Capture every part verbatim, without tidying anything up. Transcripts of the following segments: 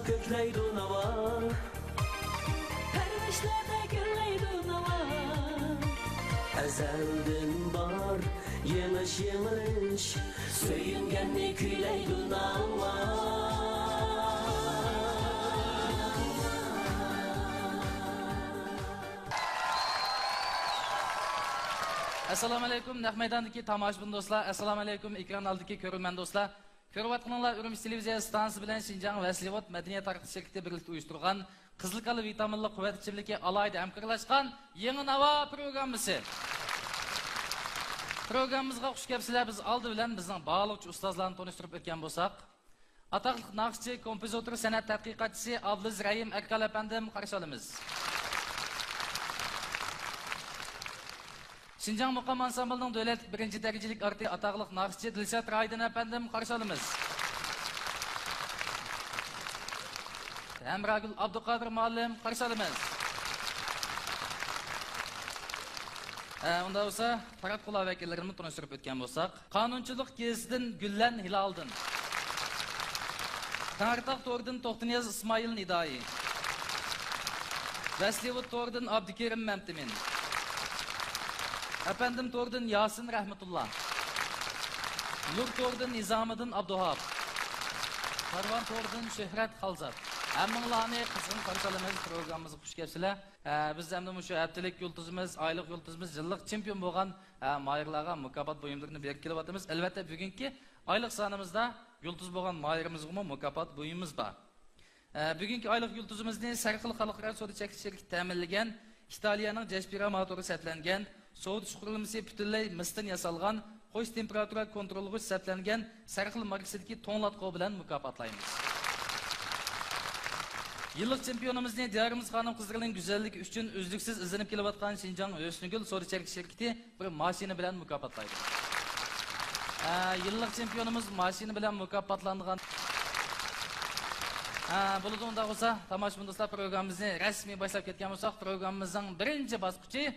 كۆكلەيدۇ ناۋا. پەرۋىشلەردە گۈللەيدۇ ناۋا. ئەزەلدىن بار يېڭىش، يېڭىلىش، سۆيۈنگەننى كۈيلەيدۇ ناۋا. ئەسسالامۇئەلەيكۇم، نەق مەيداندىكى تاماشىبىن دوستلار، ئەسسالامۇئەلەيكۇم، ئېكران ئالدىدىكى كۆرۈرمەن دوستلار. كۆرۈۋاتقىنىڭلار ئۈرۈمچى تېلېۋىزىيە ئىستانسىسى بىلەن شىنجاڭ ۋەسلىۋوت مەدەنىيەت تارقىتىش شىركىتى بىرلىكتە ئۇيۇشتۇرغان قىزىل كاللا ۋىتامىنلىق قۇۋۋەت ئىچىملىكى ئالاھىدە ھەمكارلاشقان يېڭى ناۋا پروگراممىسى. پروگراممىمىزغا خۇش كەپسىلەر. بىز ئالدى بىلەن بىزنىڭ بارلىقچە ئۇستازلارنى تونۇشتۇرۇپ ئۆتكەن بولساق، ئاتاقلىق ناخشىچى، كومپوزىتور، سەنئەت تەتقىقاتچىسى ئابلىز رەھىم ئەركال ئەپەندىم، قارشى ئالىمىز. شىنجاڭ مۇقام ئانسامبىلىنىڭ دۆلەتلىك بىرىنچى دەرىجىلىك ئارتىسى، ئاتاقلىق ناخشىچى دىلشات رايدىن ئەپەندىم، قارشى ئالىمىز. ھەمراگۈل ئابدۇقادىر مۇئەللىم، قارشى ئالىمىز. ئە، ئۇنداق بولسا، پارات قۇلاق ۋەكىللىرىنى تونۇشتۇرۇپ ئۆتكەن بولساق، قانۇنچىلىق گېزىتىدىن گۈللەن ھىلالدىن، تەڭرىتاغ تورىدىن توختىنىياز ئىسمائىل نىدائى، ۋەسلىۋۇد تورىدىن ئابدۇكېرىم مەمتىمىن، ئەپەندىم تورىدىن ياسىن رەھمەتۇللا، نۇر تورىدىن نىزامىدىن ئابدۇۋاھاب، كارۋان تورىدىن شۆھرەت خالزات. ھەممىڭلارنى قىزغىن قارشى ئالىمىز، پروگراممىمىزغا خۇش كەپسىلەر. ھە، بىز ئەمدى مۇشۇ ھەپتىلىك يۇلتۇزىمىز، ئايلىق يۇلتۇزىمىز، يىللىق چېمپىيون بولغان، ھە، ماھىرلارغا مۇكاپات بۇيۇملىرىنى بېرىپ كېلىۋاتىمىز. ئەلۋەتتە، بۈگۈنكى ئايلىق سانىمىزدا يۇلتۇز بولغان ماھىرىمىزغىمۇ مۇكاپات بۇيۇمىمىز بار. ھە، بۈگۈنكى ئايلىق يۇلتۇزىمىزنى سەرخىل خەلقئارا سودا چەكلىك شىركىتى تەمىنلىگەن ئىتالىيەنىڭ جەشپىرا موتورى سەپلەنگەن سوۋۇتۇش قۇرۇلمىسى پۈتۈنلەي مىستىن ياسالغان، قوش تېمپېراتۇرا كونتروللىغۇچ سەپلەنگەن سەرخىل ماركىسىدىكى توڭلاتقۇ بىلەن مۇكاپاتلايمىز. يىللىق چېمپىيونىمىزنى دىيارىمىز خانىم-قىزلىرىنىڭ گۈزەللىكى ئۈچۈن ئۈزلۈكسىز ئىزدىنىپ كېلىۋاتقان شىنجاڭ ھۆسنىگۈل سودا چەكلىك شىركىتى بىر ماشىنا بىلەن مۇكاپاتلايدۇ. ھە، يىللىق چېمپىيونىمىز ماشىنا بىلەن مۇكاپاتلانغان. ھە، بولىدۇ، ئۇنداق بولسا، تاماشىبىن دوستلار، پروگراممىمىزنى رەسمىي باشلاپ كەتكەن بولساق، پروگراممىمىزنىڭ بىرىنچى باسقۇچى.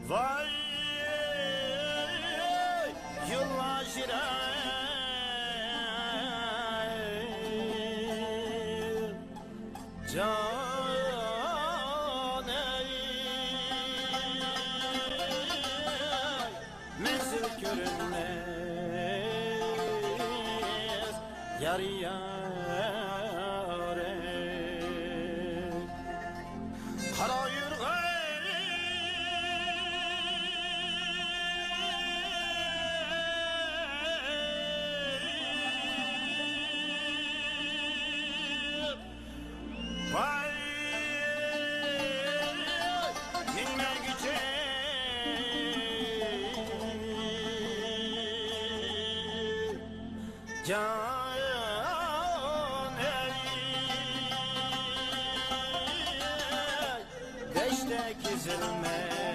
ۋاي، يوللار شېرىن. جان ئەي، مەنزىل كۆرۈنمەس يار يارەي. قارا يۈرغەي. ۋاي، يەڭمەيگۈچى جان ئەي، دەشتتە كېزىلمەس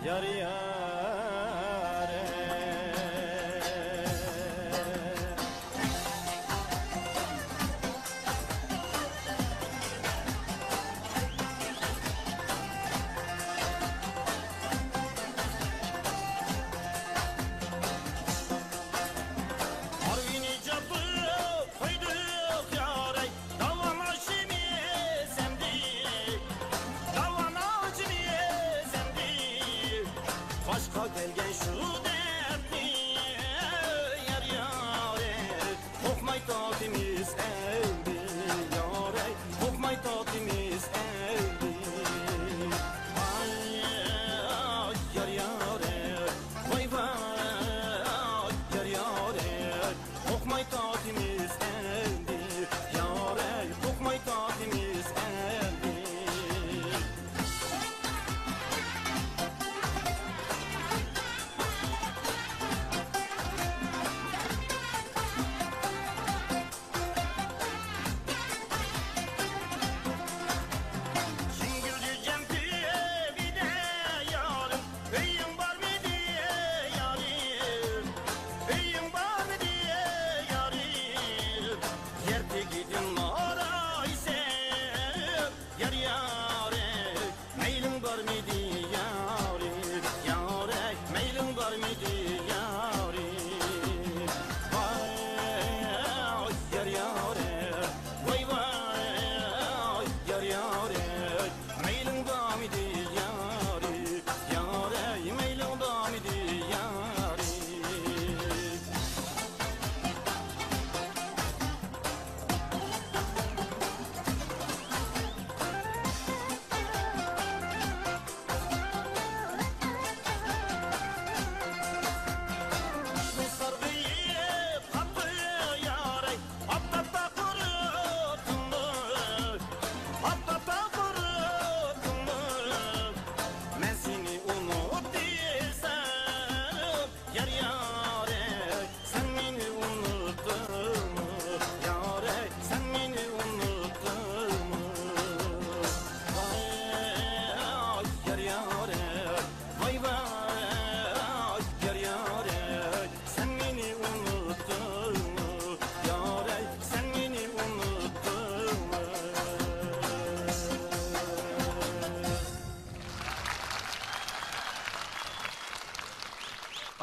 يار يارەي. ھارۋىنى چاپلىق قويدۇق يارەي، داۋالاشىمىز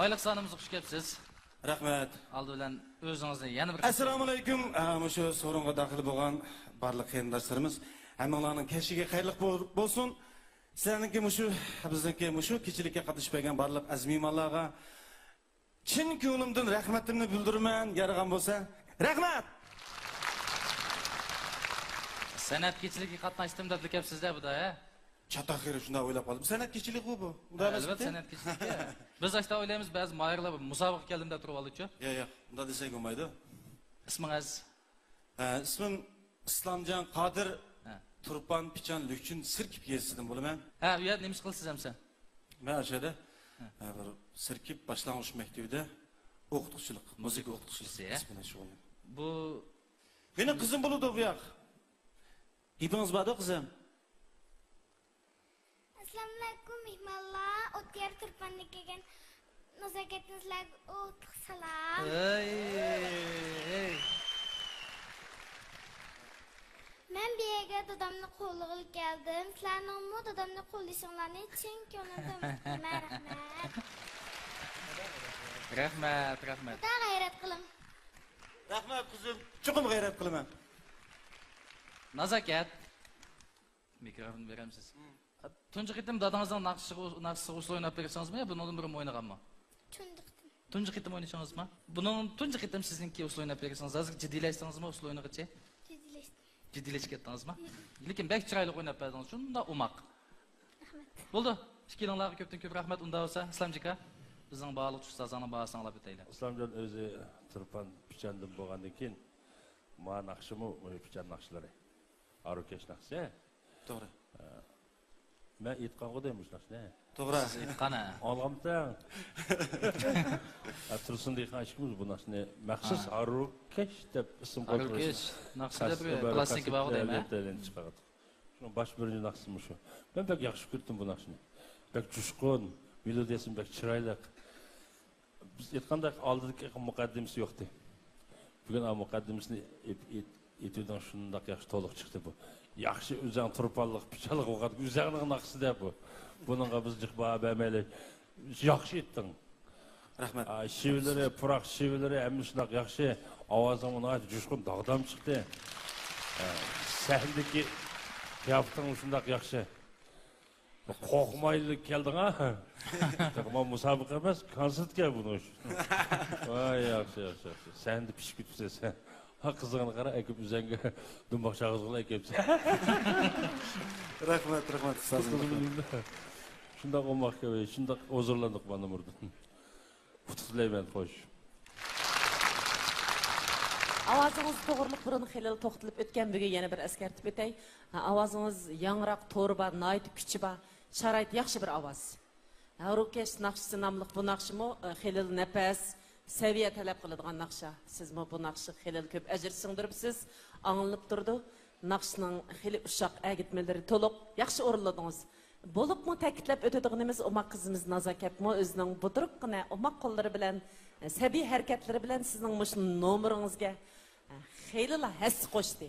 خەلق سانىمىزغا خۇش كەپسىز. رەھمەت. ئالدى بىلەن ئۆزىڭىزنى يەنە بىر قېتىم. ئەسسالامۇئەلەيكۇم. ئە، مۇشۇ سورۇنغا داخىل بولغان بارلىق قېرىنداشلىرىمىز، ھەممىڭلارنىڭ كەچلىكى خەيرلىك بول-، بولسۇن. سىلەرنىڭكى مۇشۇ، بىزنىڭكى مۇشۇ كېچىلىككە قاتنىشىپ كەلگەن بارلىق ئەزىز مېھمانلارغا چىن كۆڭلۈمدىن رەھمىتىمنى بىلدۈرىمەن. يارىغان بولسا، رەھمەت! سەنئەت كېچىلىكىگە قاتناشتىم دەپلا كەپسىز-دە بۇدا، ھە؟ چاتاق يېرى شۇنداق ئويلاپ قالدىم. سەنئەت كېچىلىكى بۇ. ئۇنداق ھە، ئەلۋەتتە، ئەمەسمىكىن؟ سەنئەت كېچىلىكى. بىز ئاشتا ئويلايمىز، بەزى ماھىرلار مۇسابىقىگە كەلدىم دەپ تۇرۇۋالىدۇچۇ. ياق، ياق، ئۇنداق دېسەك بولمايدۇ. ئىسمىڭىز؟ ھە، ئىسمىم ئىسلامجان قادىر. ھە. تۇرپان، پىچان، لۈكچۈن، سىركىپ يېزىسىدىن بولىمەن. ھە، ئۇ يەردە نېمە ئىش قىلىسىز ئەمسە؟ مەن ئاشۇ يەردە، ھە. ھە، بىر سىركىپ باشلانغۇچ مەكتىبىدە ئوقۇتقۇچىلىق، مۇزىكا ئوقۇتقۇچىلىقى كەسپى بىلەن شۇغۇللىنىمەن. بۇ مېنىڭ قىزىم بولىدۇ بۇ ياق. گېپىڭىز باردۇ، قىزىم؟ ئەسسالامۇئەلەيكۇم، مېھمانلار. ئوتيەر تۇرپاندىن كەلگەن نازاكەتتىن سىلەرگە ئوتلۇق سالام. ھەي، ھەي. مەن بۇ يەرگە دادامنى قوغلىغىلى كەلدىم. سىلەرنىڭمۇ دادامنى قوغلىشىڭلارنى چىن كۆڭلۈمدىن ئۈمىد قىلىمەن. رەھمەت. رەھمەت، رەھمەت. خۇدا غەيرەت قىلىڭ. رەھمەت، قىزىم. چوقۇم غەيرەت قىلىمەن. نازاكەت. مىكروفون بېرەمسىز؟ تۇنجى قېتىم دادىڭىزنىڭ ناخشىسىغا، ناخشىسىغا ئۇسسۇل ئويناپ بېرىسىڭىزمۇ يا بۇنىڭدىن بۇرۇن ئوينىغانمۇ؟ تۇنجى قېتىم. تۇنجى قېتىم ئوينىشىڭىزمۇ؟ بۇنىڭ تۇنجى قېتىم سىزنىڭكى ئۇسسۇل ئويناپ بېرىسىڭىز. ھازىر جىددىيلەشتىڭىزمۇ ئۇسسۇل ئوينىغۇچە؟ جىددىيلەشتىم. جىددىيلىشىپ كەتتىڭىزمۇ؟ لېكىن بەك چىرايلىق ئويناپ بەردىڭىز، شۇنداق ئوماق. رەھمەت. بولدى. ئىككىلىڭلارغا كۆپتىن كۆپ رەھمەت. ئۇنداق بولسا، ئىسلامجىكا، بىزنىڭ بارلىق ئۇستازلارنىڭ باھاسىنى ئاڭلاپ ئۆتەيلى. ئىسلامجان ئۆزى تۇرپان پىچاندىن بولغاندىن كېيىن، ما ناخشىمۇ، پىچان ناخشىلىرى. ئاروكەش ناخشىسى. توغرا. مەن ئېيتقانغۇ دەيمەن مۇشۇ ناخشىنى. توغرا. سىز ئېيتقان، ھە. ئاڭلىغانمىسەن؟ ھە، تۇرسۇن دېھقان ئىككىمىز بۇ ناخشىنى مەخسۇس ھە. ھارۋىكەش دەپ ئىسىم قويۇپ ھارۋىكەش ناخشا دەپ پىلاسىنكا بار ئىدى، ھە؟ چىقارغانتۇق. شۇنىڭ باش بىرىنچى ناخشىسى مۇشۇ. مەن بەك ياخشى كۆرۈپتىم بۇ ناخشىنى. بەك جۇشقۇن، مېلودىيەسىمۇ بەك چىرايلىق. بىز ئېيتقاندەك ئالدىدىكى مۇقەددىمىسى يوقتى. بۈگۈن ئا مۇقەددىمىسىنى ئېيت-، ئېيت-، ئېيتىۋىدىڭ، شۇنداق ياخشى تولۇق چىقتى بۇ. ياخشى ئۆزەڭ تۇرپانلىق پىچانلىق بولغان ئۆزەڭنىڭ ناخشىسى دە بۇ. بۇنىڭغا بىز جىق باھا بەرمەيلى. ياخشى ئېيتتىڭ. رەھمەت. ئا، شېۋىلىرى، پۇراق شېۋىلىرى ھەممە شۇنداق ياخشى. ئاۋازىڭمۇ ناھايىتى جۇشقۇن، داغدام چىقتى. ئا، سەھنىدىكى قىياپىتىڭمۇ شۇنداق ياخشى. قورقمايلا كەلدىڭ ھە؟ تېخى مانا مۇسابىقە ئەمەس، كونسېرتكەن بۇنىڭ ئۈچۈن. ۋاي، ياخشى، ياخشى، ياخشى. سەھنىدە پىشىپ كېتىپسەن سەن. ھە، قىزىڭنى قارا، ئەكىپ ئۆزەڭگە دۇمباق چاقىرغىلى ئەكەپسەن. رەھمەت، رەھمەت، ئۇستازىم. شۇنداق ئوماق، شۇنداق ھۇزۇرلاندۇق مانا نومۇردىن. ئۇتۇق تىلەيمەن، خوش. ئاۋازىڭىز توغرىلىق بۇرۇن خېلىلا توختىلىپ ئۆتكەن، بۈگۈن يەنە بىر ئەسكەرتىپ ئۆتەي. ھە، ئاۋازىڭىز ياڭراق، تورى بار، ناھايىتى كۈچى بار، شارائىتى ياخشى بىر ئاۋاز. ھارۋىكەش ناخشىسى ناملىق بۇ ناخشىمۇ، ئە، خېلىلا نەپەس، سەۋىيە تەلەپ قىلىدىغان ناخشا. سىزمۇ بۇ ناخشىغا خېلىلا كۆپ ئەجىر سىڭدۈرۈپسىز، ئاڭلىنىپ تۇرىدۇ. ناخشىنىڭ خېلى ئۇششاق، ئەگىتمىلىرى تولۇق، ياخشى ئورۇنلىدىڭىز. بولۇپمۇ تەكىتلەپ ئۆتىدىغىنىمىز، ئوماق قىزىمىز نازاكەتمۇ ئۆزىنىڭ بۇدرۇققىنە ئوماق قوللىرى بىلەن، سەبىي ھەرىكەتلىرى بىلەن سىزنىڭ مۇشۇ نومۇرىڭىزگە خېلىلا ھەسسە قوشتى.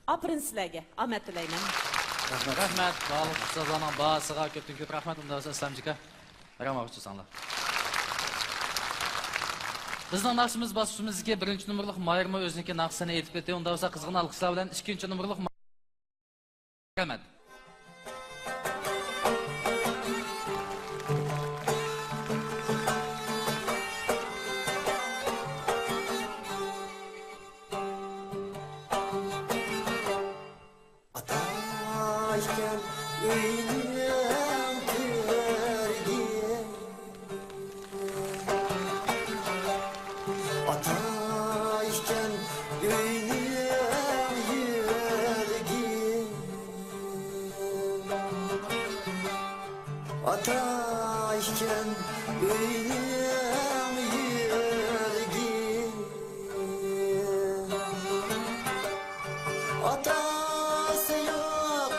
ئاپىرىن سىلەرگە، ئامەت تىلەيمەن. رەھمەت. رەھمەت، بارلىق ئۇستازلارنىڭ باھاسىغا كۆپتىن كۆپ رەھمەت. ئۇنداق بولسا ئىسلامجىكا، رەھمەت ئوخشىساڭلار. بىزنىڭ ناخشىمىز باسقۇچىمىزدىكى بىرىنچى نومۇرلۇق ماھىرمۇ ئۆزىنىڭكى ناخشىسىنى ئېيتىپ ئۆتتى. ئۇنداق بولسا قىزغىن ئالقىشلار بىلەن ئىككىنچى نومۇرلۇق رەھمەت. ئاتا ئىكەن ئۆينىڭ تۆرىگى. ئاتا ئىكەن ئۆينىڭ يۆلىگى. ئاتا ئىكەن ئۆينىڭ يۆلىگى. ئاتاسى يوق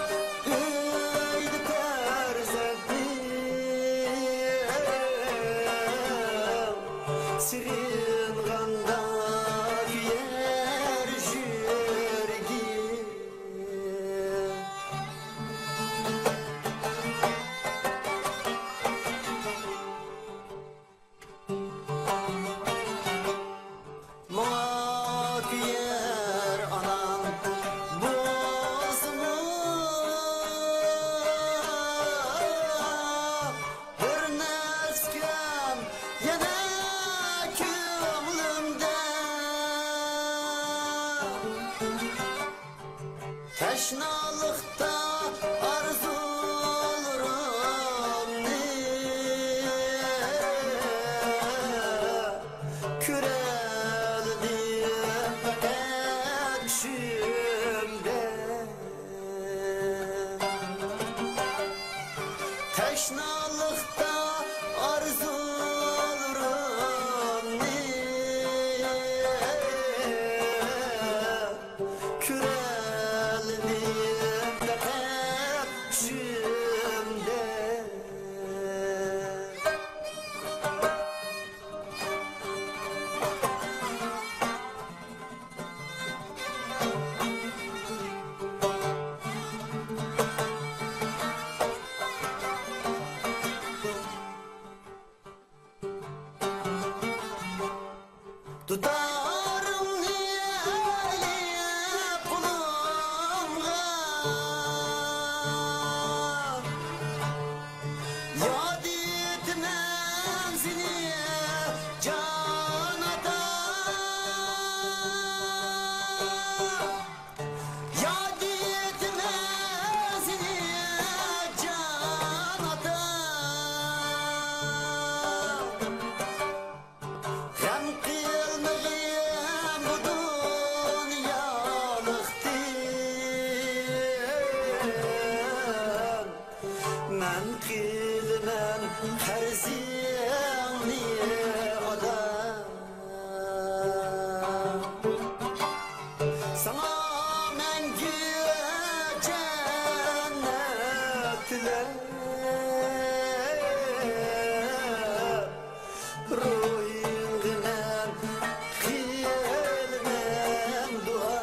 ئۆيدە پەرزەنتنىڭ، سېغىنغاندا كۆيەر يۈرىكى. تەشنالىقتا ئارزۇلىرىمنى كۆرەلىدىم پەقەت چۈشۈمدە. تەشنالىقتا ئارزۇلىرىمنى كۆرەلمىدىم پەقەت چۈشۈمدە. دۇتارىڭنى ئېلىپ قولۇڭغا، ياد ئېتىمەن سېنى، جان ئاتا. ياد ئېتىمەن سېنى، جان ئاتا. غەم قىلمىغىن بۇ دۇنيالىقتىن، مەن قىلىمەن قەرزىڭنى ئادا. ساڭا مەڭگۈ جەننەت تىلەپ، روھىڭغا مەن قىلىمەن دۇئا.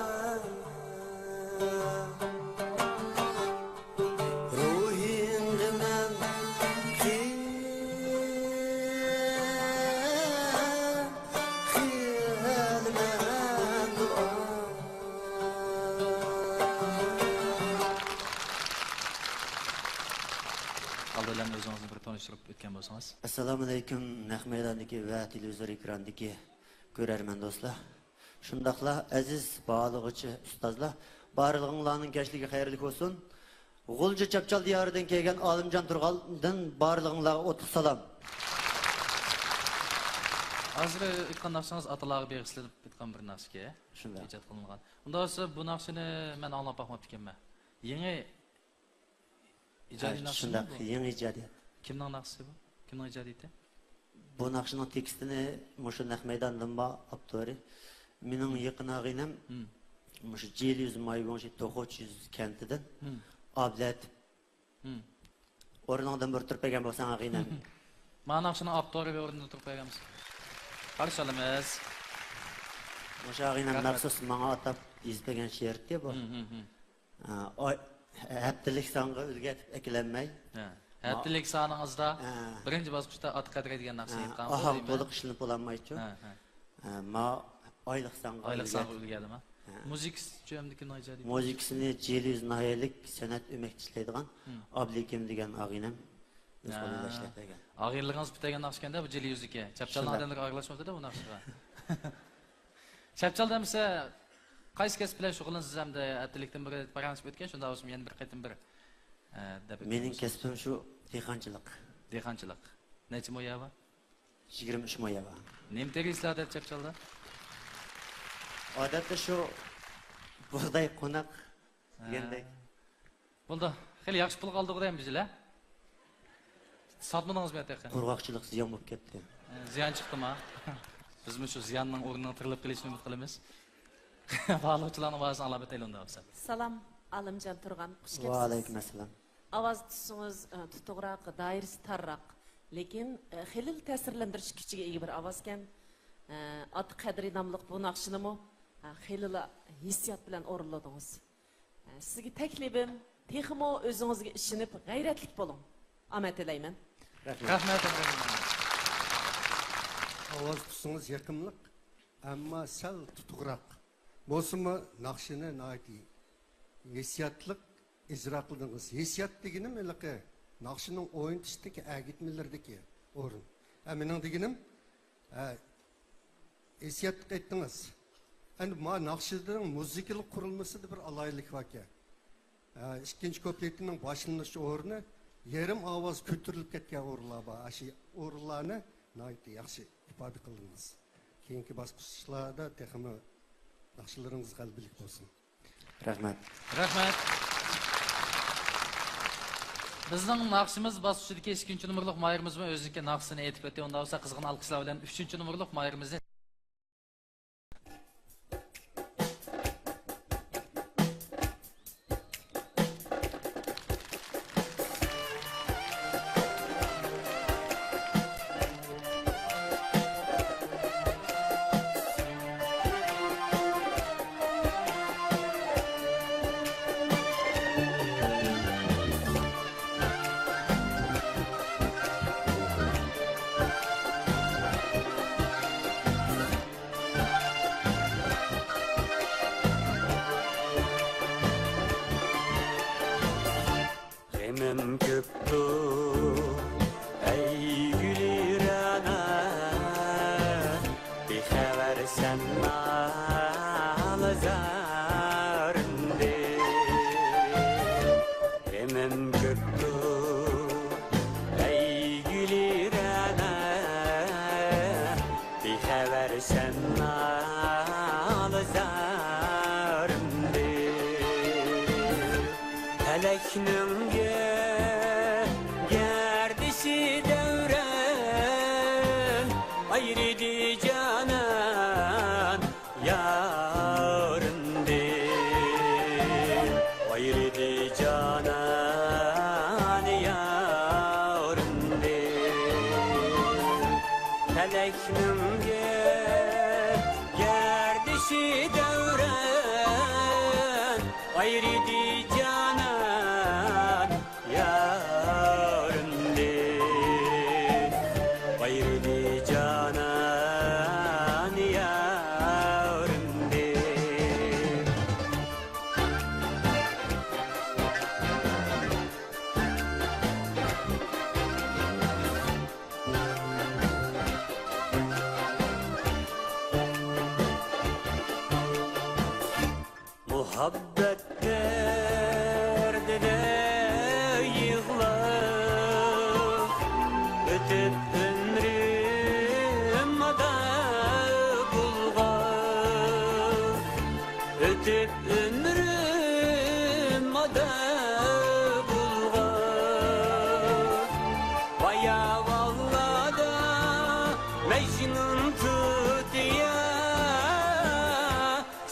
روھىڭغا مەن قىلىمەن دۇئا. ئالدى بىلەن ئۆزىڭىزنى بىر تونۇشتۇرۇپ ئۆتكەن بولسىڭىز. ئەسسالامۇئەلەيكۇم، نەق مەيداندىكى ۋە تېلېۋىزور ئېكرانىدىكى كۆرەرمەن دوستلار. شۇنداقلا ئەزىز باھالىغۇچى ئۇستازلار، بارلىقىڭلارنىڭ كەچلىكى خەيرلىك بولسۇن. غۇلجا چاپچال دىيارىدىن كەلگەن ئالىمجان تۇرغاندىن بارلىقىڭلارغا ئوتلۇق سالام. ھازىر ئېيتقان ناخشىڭىز ئاتىلارغا بېغىشلىنىپ ئېيتقان بىر ناخشىكەن. شۇنداق. ئىجاد قىلىنغان. ئۇنداق بولسا بۇ ناخشىنى مەن ئاڭلاپ باقماپتىكەنمەن. يېڭى ئىجادىي ھە، ناخشىمۇ شۇنداق، بۇ؟ يېڭى ئىجادىيەت. كىمنىڭ ناخشىسى بۇ؟ كىمنىڭ ئىجادىيىتى؟ بۇ ناخشىنىڭ تېكىستىنى مۇشۇ نەق مەيداندىن بار ئاپتورى. مېنىڭ يېقىن ئاغىنەم، مم، مۇشۇ جيېليۈزى مايگوڭشى توخۇچيۈز كەنتىدىن، مم، ئابلەتىپ. مم. ئورنۇڭدىن بىر تۇرۇپ بەرگەن بولساڭ، ئاغىنەم. مانا ناخشىنىڭ ئاپتورى بىر ئورنىدا تۇرۇپ بەرگەنمىز. قارشى ئالىمىز. مۇشۇ ئاغىنەم رەھمەت. مەخسۇس ماڭا ئاتاپ يېزىپ بەرگەن شېئىرتى بۇ. مم، مم، مم. ئا، ئاي، ھەپتىلىك سانغا ئۈلگە ئېتىپ ئەكېلەلمەي. ھە. ما- ھەپتىلىك سانىڭىزدا ھە، بىرىنچى باسقۇچتا ئات قەدرى دېگەن ناخشا ھە، ئېيتقانغۇ ئاھاڭ دەيمەن. تولۇق ئىشلىنىپ بولالمايچۇ. ھە، ھە. ھە، ما ئايلىق سانغا ئايلىق ئۈلگە سانغا ئېتىپ. ئۈلگە دېمە. ھە. مۇزىكىسىچۇ ئەمدى كىمنىڭ ئىجادىيىتى؟ مۇزىكىسىنى جيېليۈز ناھىيەلىك سەنئەت ئۆمەكتە ئىشلەيدىغان مم، ئابلىكىم دېگەن ئاغىنەم ئۆز ھە، قولى بىلەن ئىشلەپ بەرگەن. ئاغىنىلىرىڭىز پۈتەيگەن ناخشىكەن-دە بۇ جيېليۈزدىكى. چاپچال شۇنداق. ئادەملەر ئارىلاشماپتۇ-دە بۇ ناخشىغا. چاپچال دېمىسە، قايسى كەسىپ بىلەن شۇغۇللىنىسىز ئەمدى؟ ھەپتىلىكتىن بىرى پاراڭلىشىپ ئۆتكەن، شۇندا بولسىمۇ يەنە بىر قېتىم بىر، ئە، دەپ ئۆتكەن مېنىڭ بولسىڭىز. كەسپىم شۇ دېھقانچىلىق. دېھقانچىلىق. نەچچە مو يەر بار؟ يىگىرمە ئۈچ مو يەر بار. نېمە تېرىيسىلەر ئادەتتە چاپچالدا؟ ئادەتتە شۇ بۇغداي، قوناق ھە، دېگەندەك. بولدى. خېلى ياخشى پۇلغا ئالدىغۇ دەيمىز ھە؟ ساتمىدىڭىزمۇ تېخى؟ قۇرغاقچىلىق زىيان بولۇپ كەتتى. ھە، زىيان چىقتىما؟ بىزمۇ شۇ زىياننىڭ ئورنىنىڭ تىرىلىپ قېلىشىنى ئۈمىد قىلىمىز. باھالىغۇچىلارنىڭ باھاسىنى ئاڭلاپ ئۆتەيلى ئۇنداق بولسا. سالام، ئالىمجان تۇرغان، خۇش كەپسىز. ۋەئەلەيكۇم ئەسسالام. ئاۋاز تۈسىڭىز، ئە، تۇتۇقراق، دائىرىسى تارراق، لېكىن، ئە، خېلىلا تەسىرلەندۈرۈش كۈچىگە ئىگە بىر ئاۋازكەن. ئە، ئاتا قەدرى ناملىق بۇ ناخشىنىمۇ، ئە، خېلىلا ھېسسىيات بىلەن ئورۇنلىدىڭىز. ئە، سىزگە تەكلىپىم، تېخىمۇ ئۆزىڭىزگە ئىشىنىپ، غەيرەتلىك بولۇڭ. ئامەت تىلەيمەن. رەھمەت. رەھمەت. ئاۋاز تۈسىڭىز يېقىملىق، ئەمما سەل تۇتۇقراق. بولسىمۇ ناخشىنى ناھايىتى ھېسسىياتلىق ئىجرا قىلدىڭىز. ھېسسىيات دېگىنىم ھېلىقى ناخشىنىڭ ئوينىتىشتىكى ئەگىتمىلىرىدىكى ئورۇن. ھە، مېنىڭ دېگىنىم، ھە، ھېسسىياتلىق ئېيتتىڭىز. ئەمدى ما ناخشىنىڭ مۇزىكىلىق قۇرۇلمىسىدا بىر ئالاھىدىلىك باركەن. ئىككىنچى كۇپلېتىنىڭ باشلىنىش ئورنى يېرىم ئاۋاز كۆتۈرۈلۈپ كەتكەن ئورۇنلار بار. ئاشۇ ئورۇنلارنى ناھايىتى ياخشى ئىپادە قىلدىڭىز. كېيىنكى باسقۇچلاردا تېخىمۇ ناخشىلىرىڭىز غەلىبىلىك بولسۇن. رەھمەت. رەھمەت. بىزنىڭ ناخشىمىز باسقۇچىدىكى ئىككىنچى نومۇرلۇق ماھىرىمىزمۇ ئۆزىنىڭكى ناخشىسىنى ئېيتىپ ئۆتتى. ئۇنداق بولسا قىزغىن ئالقىشلار بىلەن ئۈچىنچى نومۇرلۇق ماھىرىمىزنى غېمىم كۆپتۇ، ئەي گۈلرەنا، بىخەۋەرسەن نالە زارىمدىن. غېمىم كۆپتۇ، ئەي گۈلرەنا، بىخەۋەرسەن نالە زارىمدىن. پەلەكنىڭ گە-، گەردىشى دەۋران، ئايرىدى جانان يارىمدىن. ئايرىدى جانان يارىمدىن. پەلەكنىڭ گە-، گەردىشى دەۋران، ئايرىدى جانان يارىمدىن. ئايرىدى جانان يارىمدىن. مۇھەببەت دەردىدە يىغلاپ، ئۆتۈپ ئۆمرۈم ئادا بولغان. ئۆتۈپ ئۆمرۈم ئادا بولغان، باياۋانلاردا مەجنۇن تۇتۇيا،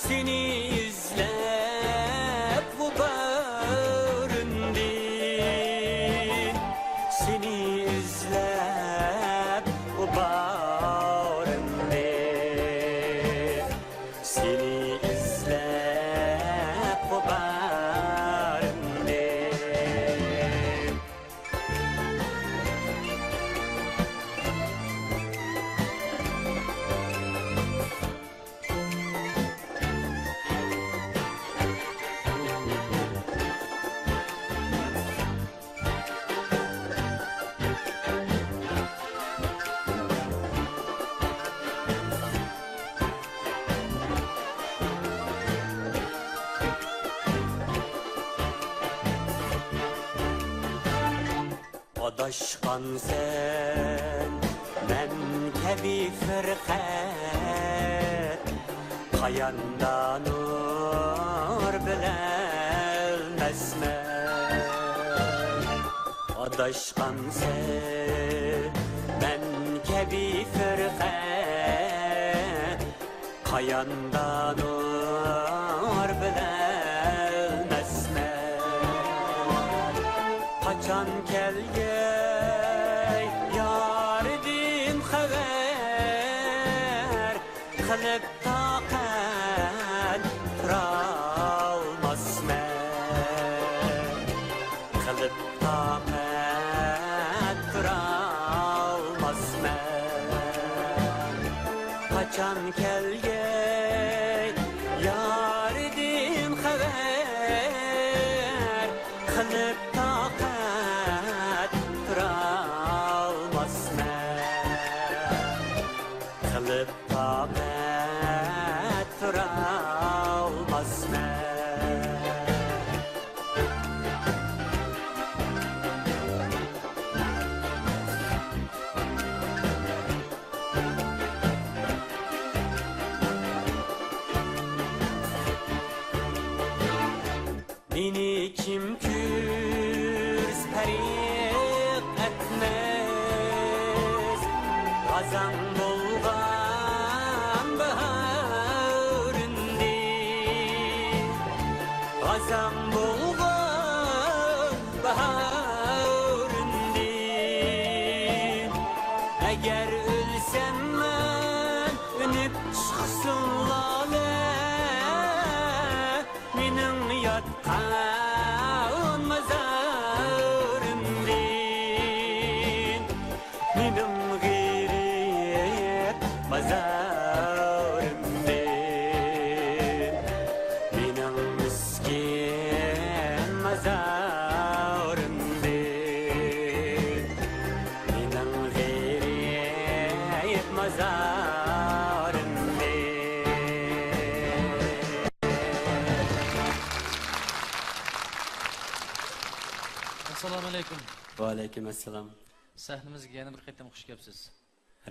سېنى ئىزلەپ غۇبارىمدىن، سېنى ئىزلەپ غۇبارىمدىن. سېنى ئىزلەپ غۇبارىمدىن. ئاداشقانسەن مەن كەبى پىرقە، قاياندا نۇر بىلەلمەسمەن. ئاداشقانسەن مەن كەبى پىرقە، قاياندا نۇر بىلەلمەسمەن. قاچان كەلگەي ياردىن خەۋەر، قىلىپ تاقەت تۇرالماسمەن. قىلىپ تاقەت تۇرالماسمەن. قاچان كەلگەي ياردىن خەۋەر، قىلىپ تاقەت تۇرالماسمەن. قىلىپ تاقەت تۇرالماسمەن. مېنى كىم كۆرسە پەرق ئەتمەس، غازاڭ بولغان باھارىمدىن، غازاڭ بولغان باھارىمدىن. ئەگەر ئۆلسەم مەن ئۈنۈپ چىقسۇن لالە، مېنىڭ ياتقان مازارىمدىن، مېنىڭ غېرىب مازارىمدىن، مېنىڭ مىسكىن مازارىمدىن، مېنىڭ غېرىب مازارىمدىن. ئەسسالامۇ ئەلەيكۇم. ۋەئەلەيكۇم ئەسسالام. سەھنىمىزگە يەنە بىر قېتىم خۇش كەپسىز.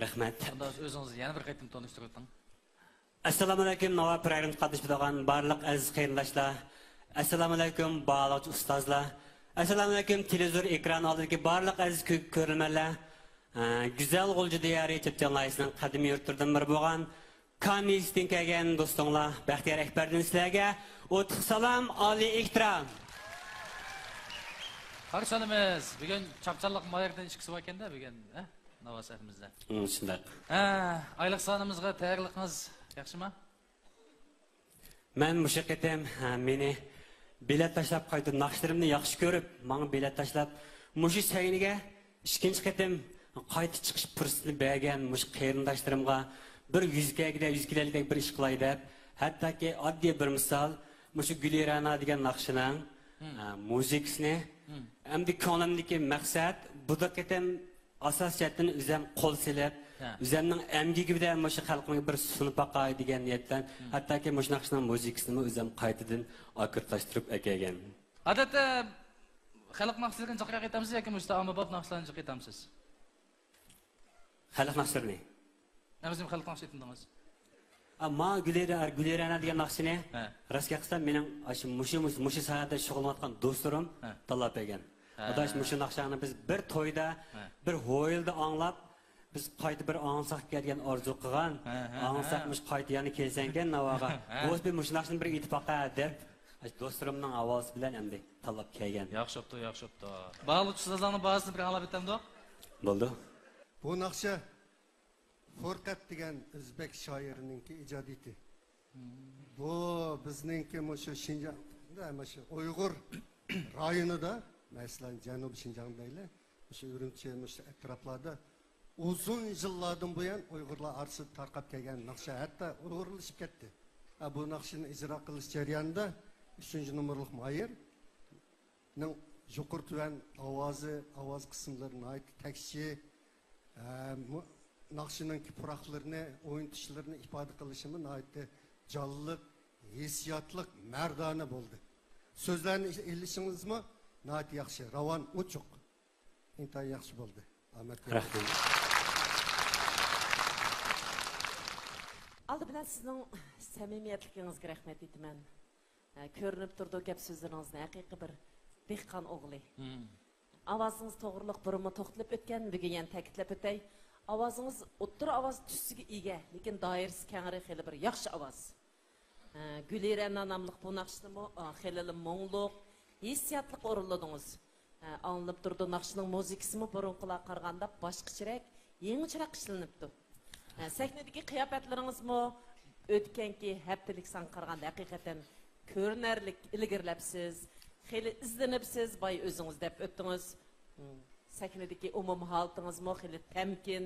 رەھمەت. ئۇندا ئۆزىڭىزنى يەنە بىر قېتىم تونۇشتۇرۇۋېتىڭ. ئەسسالامۇ ئەلەيكۇم، ناۋا پىرايىرىنى قاتنىشىپ تۇرغان بارلىق ئەزىز قېرىنداشلار. ئەسسالامۇ ئەلەيكۇم، باھالىغۇچى ئۇستازلار. ئەسسالامۇ ئەلەيكۇم، تېلېۋىزور ئېكرانى ئالدىدىكى بارلىق ئەزىز كۆ-، كۆرۈرمەنلەر. ئە، گۈزەل غۇلجا دىيارى تۈركىستان ناھىيەسىنىڭ قەدىمىي يۇرتلىرىدىن بىرى بولغان كان يېزىسىدىن كەلگەن دوستۇڭلار بەختىيار ئەكبەردىن سىلەرگە ئوتلۇق سالام، ئالىي ئېھتىرام. قارشى ئالىمىز. بۈگۈن چاپچانلىق ماياردىن ئىككىسى بار ئىكەن-دە بۈگۈن، ھە؟ ناۋا سەھنىمىزدە. ئۇم، شۇنداق. ھە، ئايلىق سانىمىزغا تەييارلىقىڭىز ياخشىمۇ؟ مەن مۇشۇ قېتىم، ھە، مېنى بېلەت تاشلاپ قايتا ناخشىلىرىمنى ياخشى كۆرۈپ، ماڭا بېلەت تاشلاپ، مۇشۇ سەھنىگە ئىككىنچى قېتىم قايتا چىقىش پۇرسىتىنى بەرگەن مۇشۇ قېرىنداشلىرىمغا بىر يۈز كەلگۈدەك، يۈز كېلەرلىكتەك بىر ئىش قىلاي دەپ، ھەتتاكى ئاددىي بىر مىسال، مۇشۇ گۈلى رەنا دېگەن ناخشىنىڭ، مم. ئە، مۇزىكىسىنى، مم. ئەمدى كۆڭلۈمدىكى مەقسەت، بۇ قېتىم ئاساسىي جەھەتتىن ئۆزۈم قول سېلىپ، ھە. ئۆزۈمنىڭ ئەمگىكى بىلەن مۇشۇ خەلقىمگە بىر سۇنۇپ باقاي دېگەن نىيەت بىلەن، مم. ھەتتاكى مۇشۇ ناخشىنىڭ مۇزىكىسىنىمۇ ئۆزۈم قايتىدىن ئاككوردلاشتۇرۇپ ئەكەلگەن. ئادەتتە خەلق ناخشىلىرىنى جىق ئېيتامسىز ياكى مۇشۇ ئاممىباب ناخشىلارنى جىق ئېيتامسىز؟ خەلق ناخشىلىرىنى. ئەمىسە خەلق ناخشا ئېيتمىدىڭىز؟ ئا، ما گۈلى رە-، گۈلى رەنا دېگەن ناخشىنى، ھە. راست گەپ قىلسام، مېنىڭ ئاشۇ مۇشۇ، مۇشۇ، مۇشۇ ساھەدە شۇغۇللىنىۋاتقان دوستلىرىم ھە. تاللاپ بەرگەن. ھە. ئاداش، مۇشۇ ناخشاڭنى بىز بىر تويدا، ھە. بىر ھويلىدا ئاڭلاپ، بىز قايتا بىر ئاڭلىساق دېگەن ئارزۇ قىلغان. ھە، ھە، ئاڭلىساق، ھە. مۇشۇ قايتا يەنە كەلسەڭكەن ناۋاغا. ھە. بولسا بىر مۇشۇ ناخشىنى بىر ئېيتىپ باقە دەپ، ئاشۇ دوستلىرىمنىڭ ھاۋالىسى بىلەن ئەمدى تاللاپ كەلگەن. ياخشى بوپتۇ، ياخشى بوپتۇ. باھالىغۇچى ئۇستازلارنىڭ باھاسىنى بىر ئاڭلاپ ئۆتەمدۇق؟ بولدى. بۇ ناخشا فۇرقەت دېگەن ئۆزبەك شائىرىنىڭكى ئىجادىيىتى. بۇ بىزنىڭكى مۇشۇ شىنجاڭ، مۇشۇ ئۇيغۇر رايونىدا، مەسىلەن، جەنۇبىي شىنجاڭ دەيلى، مۇشۇ ئۈرۈمچى، مۇشۇ ئەتراپلاردا ئۇزۇن يىللاردىن بۇيان ئۇيغۇرلار ئارىسىدا تارقاپ كەلگەن ناخشا، ھەتتا ئۇيغۇرلىشىپ كەتتى. ھە، بۇ ناخشىنى ئىجرا قىلىش جەريانىدا ئۈچىنچى نومۇرلۇق ماھىرنىڭ يۇقىرى تۆۋەن ئاۋازى، ئاۋاز قىسىملىرى ناھايىتى تەكشى، ھە، مۇ-، ناخشىنىڭكى پۇراقلىرىنى، ئوينىتىشلىرىنى ئىپادە قىلىشىمۇ ناھايىتى جانلىق، ھېسسىياتلىق، مەردانە بولدى. سۆزلەرنى ئېلىشىڭىزمۇ ناھايىتى ياخشى، راۋان، ئوچۇق. ئىنتايىن ياخشى بولدى. ئامەت. رەھمەت. ئالدى بىلەن سىزنىڭ سەمىمىيەتلىكىڭىزگە رەھمەت ئېيتىمەن. ھە، كۆرۈنۈپ تۇرىدۇ، گەپ سۆزلىرىڭىزدىن ھەقىقىي بىر دېھقان ئوغلى. مم. ئاۋازىڭىز توغرىلىق بۇرۇنمۇ توختىلىپ ئۆتكەن، بۈگۈن يەنە تەكىتلەپ ئۆتەي. ئاۋازىڭىز ئوتتۇرا ئاۋاز تۈسىگە ئىگە، لېكىن دائىرىسى كەڭرى، خېلى بىر ياخشى ئاۋاز. ھە، گۈلى رەنا ناملىق بۇ ناخشىنىمۇ، ئا، خېلىلا مۇڭلۇق، ھېسسىياتلىق ئورۇنلىدىڭىز. ھە، ئاڭلىنىپ تۇرىدۇ، ناخشىنىڭ مۇزىكىسىمۇ بۇرۇنقىلارغا قارىغاندا باشقىچىراق، يېڭىچىراق ئىشلىنىپتۇ. ھە، سەھنىدىكى قىياپەتلىرىڭىزمۇ ئۆتكەنكى ھەپتىلىك سانغا قارىغاندا ھەقىقەتەن كۆرۈنەرلىك ئىلگىرىلەپسىز، خېلى ئىزدىنىپسىز، باي ئۆزىڭىز دەپ ئۆتتىڭىز. ھىم، سەھنىدىكى ئومۇمىي ھالىتىڭىزمۇ خېلى تەمكىن،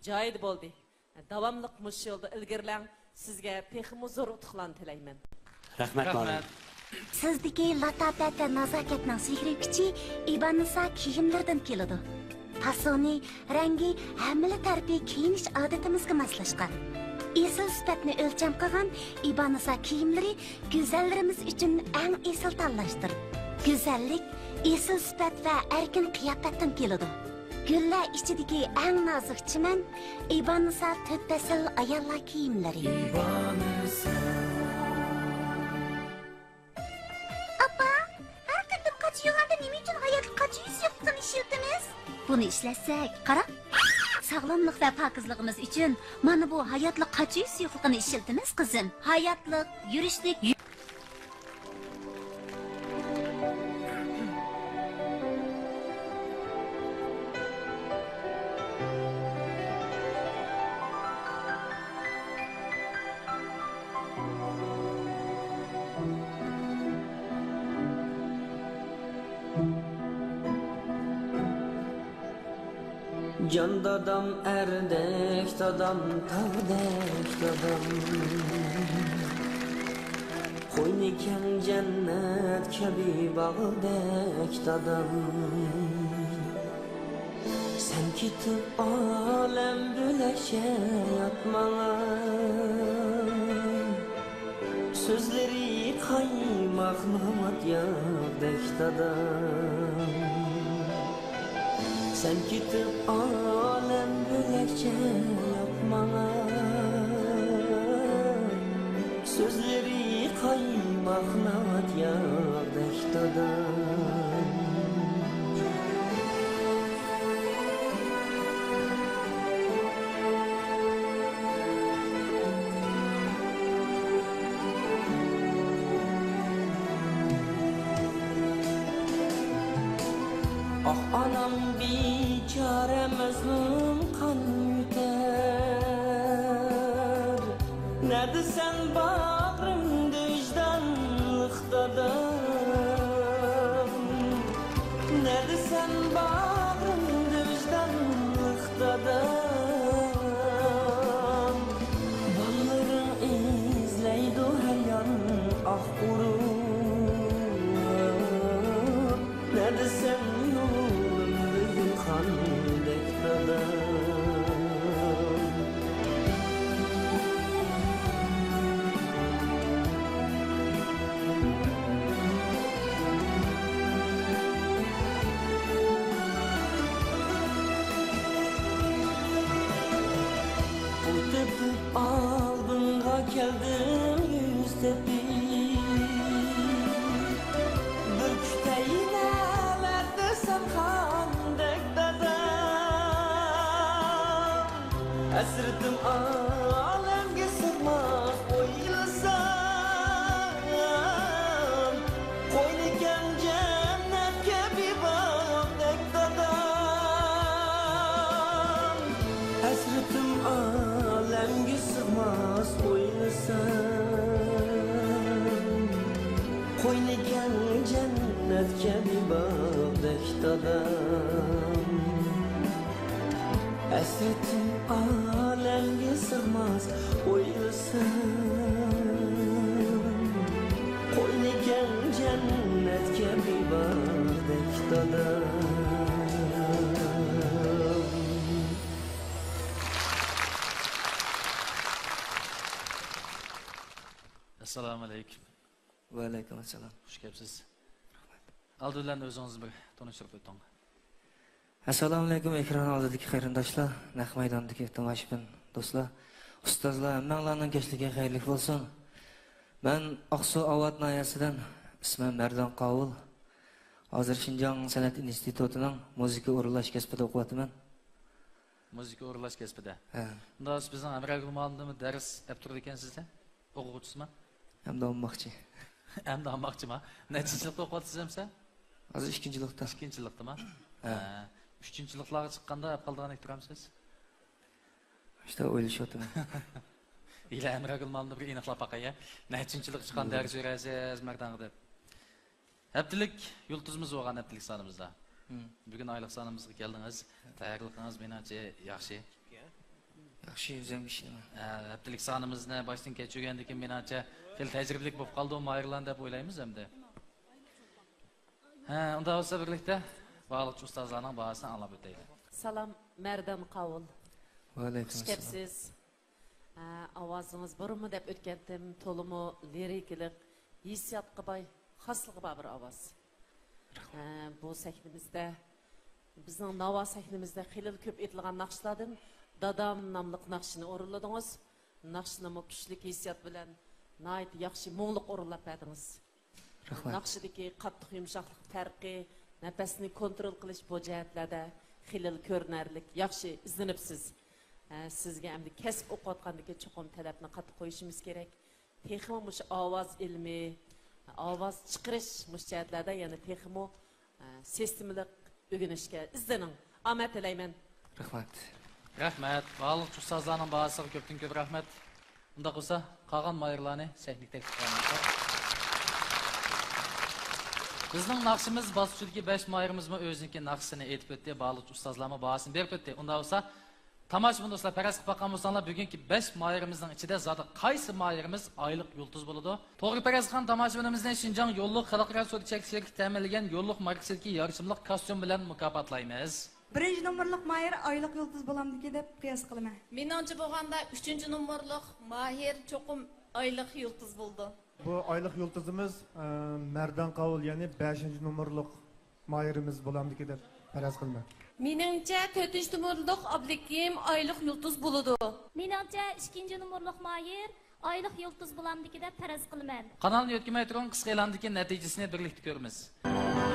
جايىدا بولدى. داۋاملىق مۇشۇ يولدا ئىلگىرىلەڭ. سىزگە تېخىمۇ زور ئۇتۇقلارنى تىلەيمەن. رەھمەت، مۇئەللىم. رەھمەت. سىزدىكى لاتاپەت ۋە نازاكەتنىڭ سېھرىي كۈچى ئىبانىسا كىيىملىرىدىن كېلىدۇ. پاسونى، رەڭگى، ھەممىلا تەرىپى كىيىنىش ئادىتىمىزگە ماسلاشقان. ئېسىل سۈپەتنى ئۆلچەم قىلغان ئىبانىسا كىيىملىرى گۈزەللىرىمىز ئۈچۈن ئەڭ ئېسىل تاللاشتۇر. گۈزەللىك ئېسىل سۈپەت ۋە ئەركىن قىياپەتتىن كېلىدۇ. گۈللەر ئىچىدىكى ئەڭ نازۇك چىمەن، ئىبانىسا تۆت پەسىل ئاياللار كىيىملىرى. ئىبانىسا. ئاپا، يوغاندا نېمە ئۈچۈن ھاياتلىق قاچا يۈز سۇيۇقلۇقىنى ئىشلىتىمىز؟ بۇنى ئىشلەتسەك، قاراڭ، ساغلاملىق ۋە پاكىزلىقىمىز ئۈچۈن مانا بۇ ھاياتلىق قاچا يۈز سۇيۇقلۇقىنى ئىشلىتىمىز، قىزىم. ھاياتلىق، يۈرۈشلۈك، جان دادام، ئەردەك دادام، تاغدەك دادام، قوينى كەڭ جەننەت كەبى باغدەك دادام. سەن كېتىپ ئالەم بۆلەكچە يات ماڭا، سۆزلىرى قايماق ناۋات ياغدەك دادام. سەن كېتىپ ئالەم بۆلەكچە يات ماڭا، سۆزلىرى قايماق ناۋات ياغدەك دادام. ئاھ ئانام بىچارە مەزلۇم قان يۆتەر، نەدە سەن باغرىمدا ۋىجدانلىق دادام؟ نەدە سەن باغرىمدا ۋىجدانلىق دادام؟ بالىلىرىڭ ئىزلەيدۇ ھەر يان ئاھ ئۇرۇپ، نەدە سەن يولۇڭدا گۈلخاندەك دادام؟ ئوي تېپىپ ئالدىڭغا كەلدىم يۈز تېپىپ، بىر كۈتەي نەلەردە سەن خاندەك دادام. ھەسرىتىم ئالەمگە سىغماس ئويلىسام، قوينى كەڭ جەننەت كەبى باغدەك دادام. ھەسرىتىم ئالەمگە سىغماس ئويلىسام، قوينى كەڭ جەننەت كەبى باغدەك دادام. ھەسرىتىم ئالەمگە سىغماس ئويلىسام، قوينى كەڭ جەننەت كەبى باغدەك دادام. ئەسسالامۇ ئەلەيكۇم. ۋەئەلەيكۇم ئەسسالام. خۇش كەپسىز. ئالدى بىلەن ئۆزىڭىزنى بىر تونۇشتۇرۇپ ئۆتۈڭ. ئەسسالامۇئەلەيكۇم، ئېكران ئالدىدىكى قېرىنداشلار، نەق مەيداندىكى تاماشىبىن دوستلار، ئۇستازلار، ھەممەڭلارنىڭ كەچلىكى خەيرلىك بولسۇن. مەن ئاقسۇ ئاۋات ناھىيەسىدىن، ئىسمىم مەردان قاۋۇل. ھازىر شىنجاڭ سەنئەت ئىنستىتۇتىنىڭ مۇزىكا ئورۇنلاش كەسپىدە ئوقۇۋاتىمەن. مۇزىكا ئورۇنلاش كەسپىدە. ھە. ئۇنداق بولسا بىزنىڭ ھەمراگۈل مۇئەللىمدىنمۇ دەرس ئەپ تۇرىدىكەنسىز-دە؟ ئوقۇغۇچىسىما؟ ئەمدى ئالماقچى. ئەمدى ئالماقچىما؟ نەچچىنچى سىنىپتا ئوقۇۋاتىسىز ئەمسە؟ ھازىر ئىككىنچى يىللىقتا. ئىككىنچى يىللىقتىما؟ ھە. ھە. ئۈچىنچى يىللىقلارغا چىققاندا ئەپ قالىدىغاندەك تۇرامسىز؟ شۇنداق ئويلىشىۋاتىمەن. ھېلى ھەمراگۈل مۇئەللىمنى بىر ئېنىقلاپ باقاي، يا. نەچچىنچى يىللىققا چىققاندا دەرس بېرەسىز مەردانغا دەپ. ھەپتىلىك يۇلتۇزىمىز بولغان ھەپتىلىك سانىمىزدا. مم. بۈگۈن ئايلىق سانىمىزغا كەلدىڭىز. تەييارلىقىڭىز مېنىڭچە ياخشى. ياخشى، ئۆزۈم ئىشلىمەن. ھە، ھەپتىلىك سانىمىزنى باشتىن كەچۈرگەندىن كېيىن مېنىڭچە خېلى تەجرىبىلىك بولۇپ قالدى ماھىرلان دەپ ئويلايمىز ئەمدى. ھە، ئۇنداق بولسا بىرلىكتە بارلىقچە ئۇستازلارنىڭ باھاسىنى ئاڭلاپ ئۆتەيلى. سالام، مەردان قاۋۇل. ۋەئەلەيكۇم ئەسسالام. خۇش كەپسىز. ھە، ئاۋازىڭىز بۇرۇنمۇ دەپ ئۆتكەنتىم، تولىمۇ لىرىكىلىق، ھېسسىياتقا باي، خاسلىقى بار بىر ئاۋاز. رەھمەت. ھە، بۇ سەھنىمىزدە، بىزنىڭ ناۋا سەھنىمىزدە خېلىلا كۆپ ئېيتىلغان ناخشىلاردىن دادام ناملىق ناخشىنى ئورۇنلىدىڭىز. ناخشىنىمۇ كۈچلۈك ھېسسىيات بىلەن ناھايىتى ياخشى، مۇڭلۇق ئورۇنلاپ بەردىڭىز. رەھمەت. ناخشىدىكى قاتتىق يۇمشاقلىق پەرقى، نەپەسنى كونترول قىلىش، بۇ جەھەتلەردە خېلىلا كۆرۈنەرلىك ياخشى ئىزدىنىپسىز. ھە، سىزگە ئەمدى كەسىپ ئوقۇۋاتقاندىكىن چوقۇم تەلەپنى قاتتىق قويۇشىمىز كېرەك. تېخىمۇ مۇشۇ ئاۋاز ئىلمى، ئاۋاز چىقىرىش مۇشۇ جەھەتلەردە يەنە تېخىمۇ، ئە، سىستېمىلىق ئۆگىنىشكە ئىزدىنىڭ. ئامەت تىلەيمەن. رەھمەت. رەھمەت. بارلىق ئۇستازلارنىڭ باھاسىغا كۆپتىن كۆپ رەھمەت. ئۇنداق بولسا، قالغان ماھىرلارنى سەھنىگە تەكلىپ قىلىمەن. بىزنىڭ ناخشىمىز باسقۇچىدىكى بەش ماھىرىمىزمۇ ئۆزىنىڭكى ناخشىسىنى ئېيتىپ ئۆتتى، بارلىق ئۇستازلارمۇ باھاسىنى بېرىپ ئۆتتى. ئۇنداق بولسا، تاماشىبىن دوستلار، پەرەز قىلىپ باققان بولساڭلار، بۈگۈنكى بەش ماھىرىمىزنىڭ ئىچىدە زادى قايسى ماھىرىمىز ئايلىق يۇلتۇز بولىدۇ؟ توغرا پەرەز قىلغان تاماشىبىنىمىزنى شىنجاڭ يوللۇق خەلقئارا سودا چەكلىك شىركىتى تەمىنلىگەن يوللۇق ماركىسىدىكى يارىشىملىق كاستيۇم بىلەن مۇكاپاتلايمىز. بىرىنچى نومۇرلۇق ماھىر ئايلىق يۇلتۇز بولامدىكى دەپ قىياس قىلىمەن. مېنىڭچە بولغاندا، ئۈچىنچى نومۇرلۇق ماھىر چوقۇم ئايلىق يۇلتۇز بولىدۇ. بۇ ئايلىق يۇلتۇزىمىز، ئە، مەردان قاۋۇل، يەنى بەشىنچى نومۇرلۇق ماھىرىمىز بولامدىكى دەپ پەرەز قىلىمەن. مېنىڭچە، تۆتىنچى نومۇرلۇق ئابلىكىم ئايلىق يۇلتۇز بولىدۇ. مېنىڭچە، ئىككىنچى نومۇرلۇق ماھىر ئايلىق يۇلتۇز بولامدىكى دەپ پەرەز قىلىمەن. قانالنى يۆتكىمەي تۇرۇڭ، قىسقا ئېلاندىكى نەتىجىسىنى بىرلىكتە كۆرىمىز.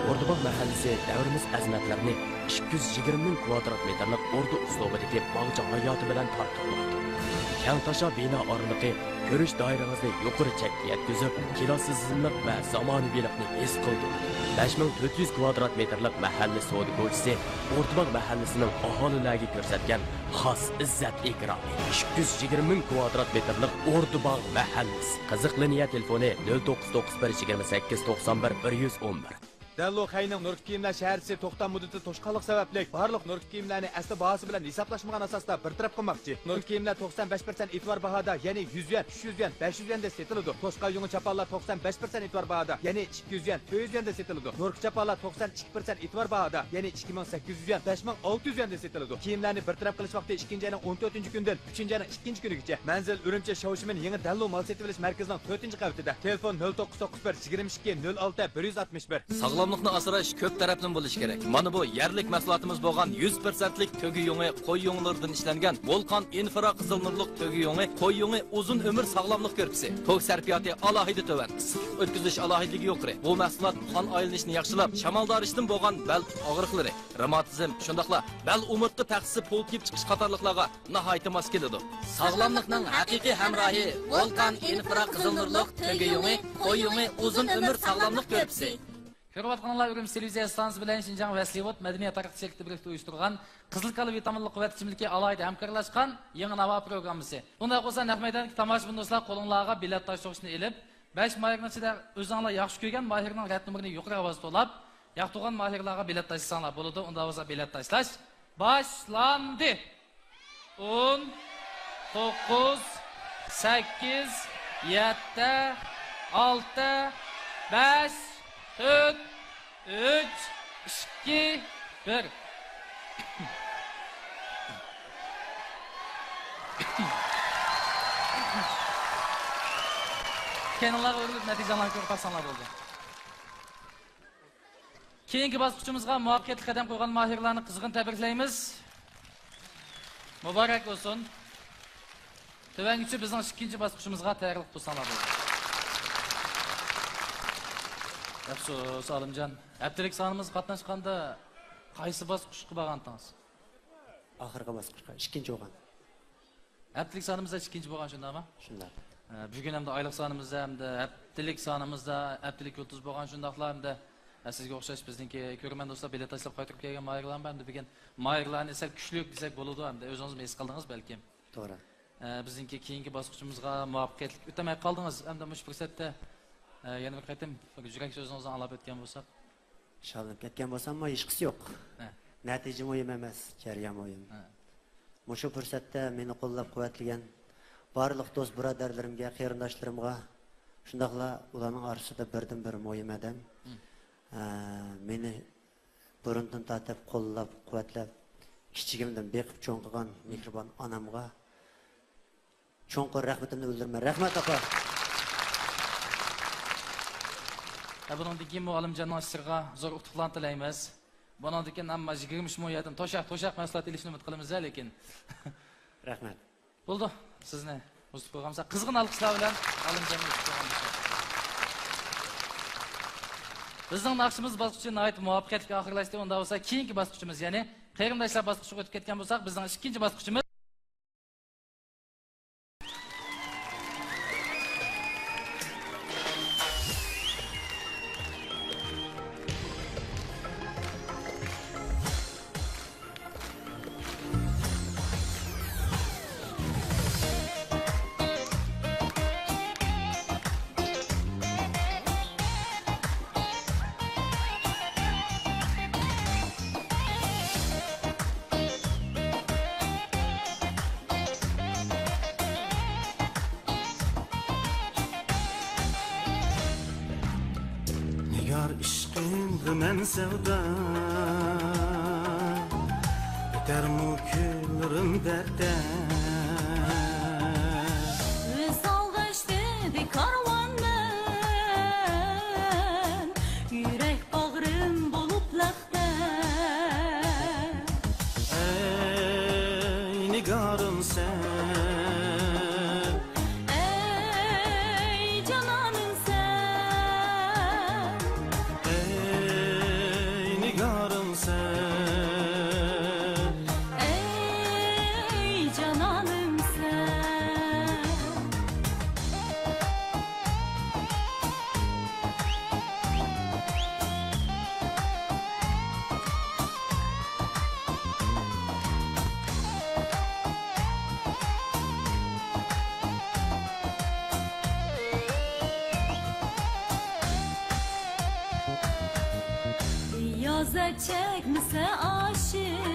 ئوردۇباغ مەھەللىسى دەۋرىمىز ئەزىمەتلىرىنى ئىككى يۈز يىگىرمە مىڭ كۋادرات مېتىرلىق ئوردا ئۇسلۇبىدىكى باغچە ھاياتى بىلەن تارتىۋاتىدۇ. كەڭ تاشا بىنا ئارىلىقى كۆرۈش دائىرىڭىزنى يۇقىرى چەككە يەتكۈزۈپ، كىلاسسىزملىق ۋە زامانىۋىلىقنى ھېس قىلدۇرىدۇ. بەش مىڭ تۆت يۈز كۋادرات مېتىرلىق مەھەللە سودا كوچىسى ئوردۇباغ مەھەللىسىنىڭ ئاھالىلەرگە كۆرسەتكەن خاس ئىززەت ئىكرامى. ئىككى يۈز يىگىرمە مىڭ كۋادرات مېتىرلىق ئوردۇباغ مەھەللىسى. قىزىق لىنىيە تېلېفونى: نۆل توققۇز توققۇز بىر يىگىرمە سەككىز توقسان بىر بىر يۈز ئون بىر. دەنلو خەينىڭ نۇركا كىيىملەر شەھەرچىسى توختام مۇددىتى توشقانلىق سەۋەبلىك، بارلىق نۇركا كىيىملەرنى ئەسلى باھاسى بىلەن ھېسابلاشمىغان ئاساستا بىر تەرەپ قىلماقچى. نۇركا كىيىملەر توقسان بەش پىرسەنت ئېتىبار باھادا، يەنى يۈز يۈەن، ئۈچ يۈز يۈەن، بەش يۈز يۈەندە سېتىلىدۇ. توشقان يۇڭى چاپانلار توقسان بەش پىرسەنت ئېتىبار باھادا، يەنى ئىككى يۈز يۈەن، تۆت يۈز يۈەندە سېتىلىدۇ. نۇركا چاپانلار توقسان ئىككى پىرسەنت ئېتىبار باھادا، يەنى ئىككى مىڭ سەككىز يۈز يۈەن، بەش مىڭ ئالتە يۈز يۈەندە سېتىلىدۇ. كىيىملەرنى بىر تەرەپ قىلىش ۋاقتى ئىككىنچى ئاينىڭ ئون تۆتىنچى كۈنىدىن ئۈچىنچى ئاينىڭ ئىككىنچى كۈنىگىچە. مەنزىل ئۈرۈمچى شاۋشىمىن يېڭى دەنلۇ مال سېتىۋېلىش مەركىزىنىڭ تۆتىنچى قەۋىتىدە. تېلېفون: نۆل توققۇز توققۇز بىر يىگىرمە ئىككى نۆل ئالتە بىر يۈز ئاتمىش بىر. ساغلاملىقنى ئاسراش كۆپ تەرەپلىمە بولۇشى كېرەك. مانا بۇ يەرلىك مەھسۇلاتىمىز بولغان يۈز پىرسەنتلىك تۆگە يۇڭى قوي يۇڭلىرىدىن ئىشلەنگەن ۋولقان ئىنفرا قىزىل نۇرلۇق تۆگە يۇڭى، قوي يۇڭى ئۇزۇن ئۆمۈر ساغلاملىق كۆرپىسى. توك سەرپىياتى ئالاھىدە تۆۋەن، ئىسسىقلىق ئۆتكۈزۈش ئالاھىدىلىكى يۇقىرى. بۇ مەھسۇلات قان ئايلىنىشنى ياخشىلاپ، شامالدارىشتىن بولغان بەل ئاغرىقلىرى، رېماتىزم، شۇنداقلا بەل ئومۇرتقا تەخسىسى پول كېلىپ چىقىش قاتارلىقلارغا ناھايىتى ماس كېلىدۇ. ساغلاملىقنىڭ ھەقىقىي ھەمراھى، ۋولقان ئىنفرا قىزىل نۇرلۇق تۆگە يۇڭى، قوي يۇڭى، ئۇزۇن ئۆمۈر ساغلاملىق كۆرپىسى. كۆرۈۋاتقىنىڭلار ئۈرۈمچى تېلېۋىزىيە ئىستانسىسى بىلەن شىنجاڭ ۋەسلىۋۇد مەدەنىيەت تەرەققىيات شىركىتى بىرلىكتە ئۇيۇشتۇرغان قىزىل كالا ۋىتامىنلىق قۇۋۋەت ئىچىملىكى ئالاھىدە ھەمكارلاشقان يېڭى ناۋا پروگراممىسى. ئۇنداق بولسا، نەق مەيداندىكى تاماشىبىن دوستلار، قولۇڭلارغا بېلەت تاشلىغۇچنى ئېلىپ، بەش ماھىرنىڭ ئىچىدە ئۆزۈڭلار ياخشى كۆرگەن ماھىرنىڭ رەت نومۇرىنى يۇقىرى ئاۋازدا توۋلاپ، ياقتۇرغان ماھىرلارغا بېلەت تاشلىساڭلار بولىدۇ. ئۇنداق بولسا، بېلەت تاشلاش باشلاندى. ئون، توققۇز، سەككىز، يەتتە، ئالتە، بەش، تۆت، ئۈچ، ئىككى، بىر. كەينىڭلارغا ئۆرۈلۈپ نەتىجىلەرنى كۆرۈپ باقساڭلار بولدى. كېيىنكى باسقۇچىمىزغا مۇۋەپپەقىيەتلىك قەدەم قويغان ماھىرلارنى قىزغىن تەبرىكلەيمىز. مۇبارەك بولسۇن. تۆۋەنگىچە بىزنىڭ ئىككىنچى باسقۇچىمىزغا تەييارلىق قىلساڭلار بولىدۇ. ئەپسۇس، ئالىمجان. ھەپتىلىك سانىمىزغا قاتناشقاندا قايسى باسقۇچقا بارغانتىڭىز؟ ئاخىرقى باسقۇچقا، ئىككىنچى بولغان. ھەپتىلىك سانىمىزدا ئىككىنچى بولغان، شۇنداقمۇ؟ شۇنداق. ئە، بۈگۈن ھەمدە ئايلىق سانىمىزدا، ھەمدە ھەپتىلىك سانىمىزدا ھەپتىلىك يۇلتۇز بولغان، شۇنداقلا ھەمدە، ئە، سىزگە ئوخشاش بىزنىڭكى كۆرۈرمەن دوستلار بېلەت تاشلاپ قايتۇرۇپ كەلگەن ماھىرلارمۇ ھەمدە بۈگۈن ماھىرلارنى سەل كۈچلۈك دېسەك بولىدۇ، ھەمدە ئۆزىڭىزمۇ ھېس قىلدىڭىز بەلكىم. توغرا. ئە، بىزنىڭكى كېيىنكى باسقۇچىمىزغا مۇۋەپپەقىيەتلىك ئۆتەلمەي قالدىڭىز. ھەمدە مۇشۇ پۇرسەتتە، ئە، يەنە بىر قېتىم يۈرەك سۆزىڭىزنى ئاڭلاپ ئۆتكەن بولساق. شادلىنىپ كەتكەن بولساممۇ ھېچقىسى يوق. ھە. نەتىجە مۇھىم ئەمەس، جەريان مۇھىم. ھە. مۇشۇ پۇرسەتتە مېنى قوللاپ قۇۋۋەتلىگەن بارلىق دوست بۇرادەرلىرىمگە، قېرىنداشلىرىمغا، شۇنداقلا ئۇلارنىڭ ئارىسىدا بىردىنبىر مۇھىم ئادەم، ھە، مېنى بۇرۇندىن تارتىپ قوللاپ قۇۋۋەتلەپ، كىچىكىمدىن بېقىپ چوڭ قىلغان مېھرىبان ئانامغا، چوڭقۇر رەھمىتىمنى بىلدۈرىمەن. رەھمەت، ئاپا. ھە، بۇنىڭدىن كېيىنمۇ ئالىمجاننىڭ ئىشلىرىغا زور ئۇتۇقلارنى تىلەيمىز. بۇنىڭدىن كېيىن ھەممە يىگىرمە ئۈچ مو يەردىن توشاق، توشاق مەھسۇلات ئېلىشنى ئۈمىد قىلىمىز، لېكىن. رەھمەت. بولدى، سىزنى ئۇزىتىپ قويغانمىز. قىزغىن ئالقىشلار بىلەن ئالىمجاننى ئۇزىتىپ قويغانمىز. بىزنىڭ ناخشىمىز باسقۇچى ناھايىتى مۇۋەپپەقىيەتلىك ئاخىرلاشتى. ئۇنداق بولسا كېيىنكى باسقۇچىمىز، يەنى قېرىنداشلار باسقۇچىغا ئۆتۈپ كەتكەن بولساق، بىزنىڭ ئىككىنچى باسقۇچىمىز. نىگار ئىشقىمغا مەن سەۋدا، ئۆتەرمۇ كۈنلىرىم دەردتە. ۋىسالغا ئىشتىدى كارۋان مەن، يۈرەك باغرىم بولۇپ لەختە. ئەي نىگارىم سەن، ئەي جانانىم سەن، ئەي نىگارىم سەن، ئەي جانانىم سەن. رىيازەت چەكمىسە ئاشىق،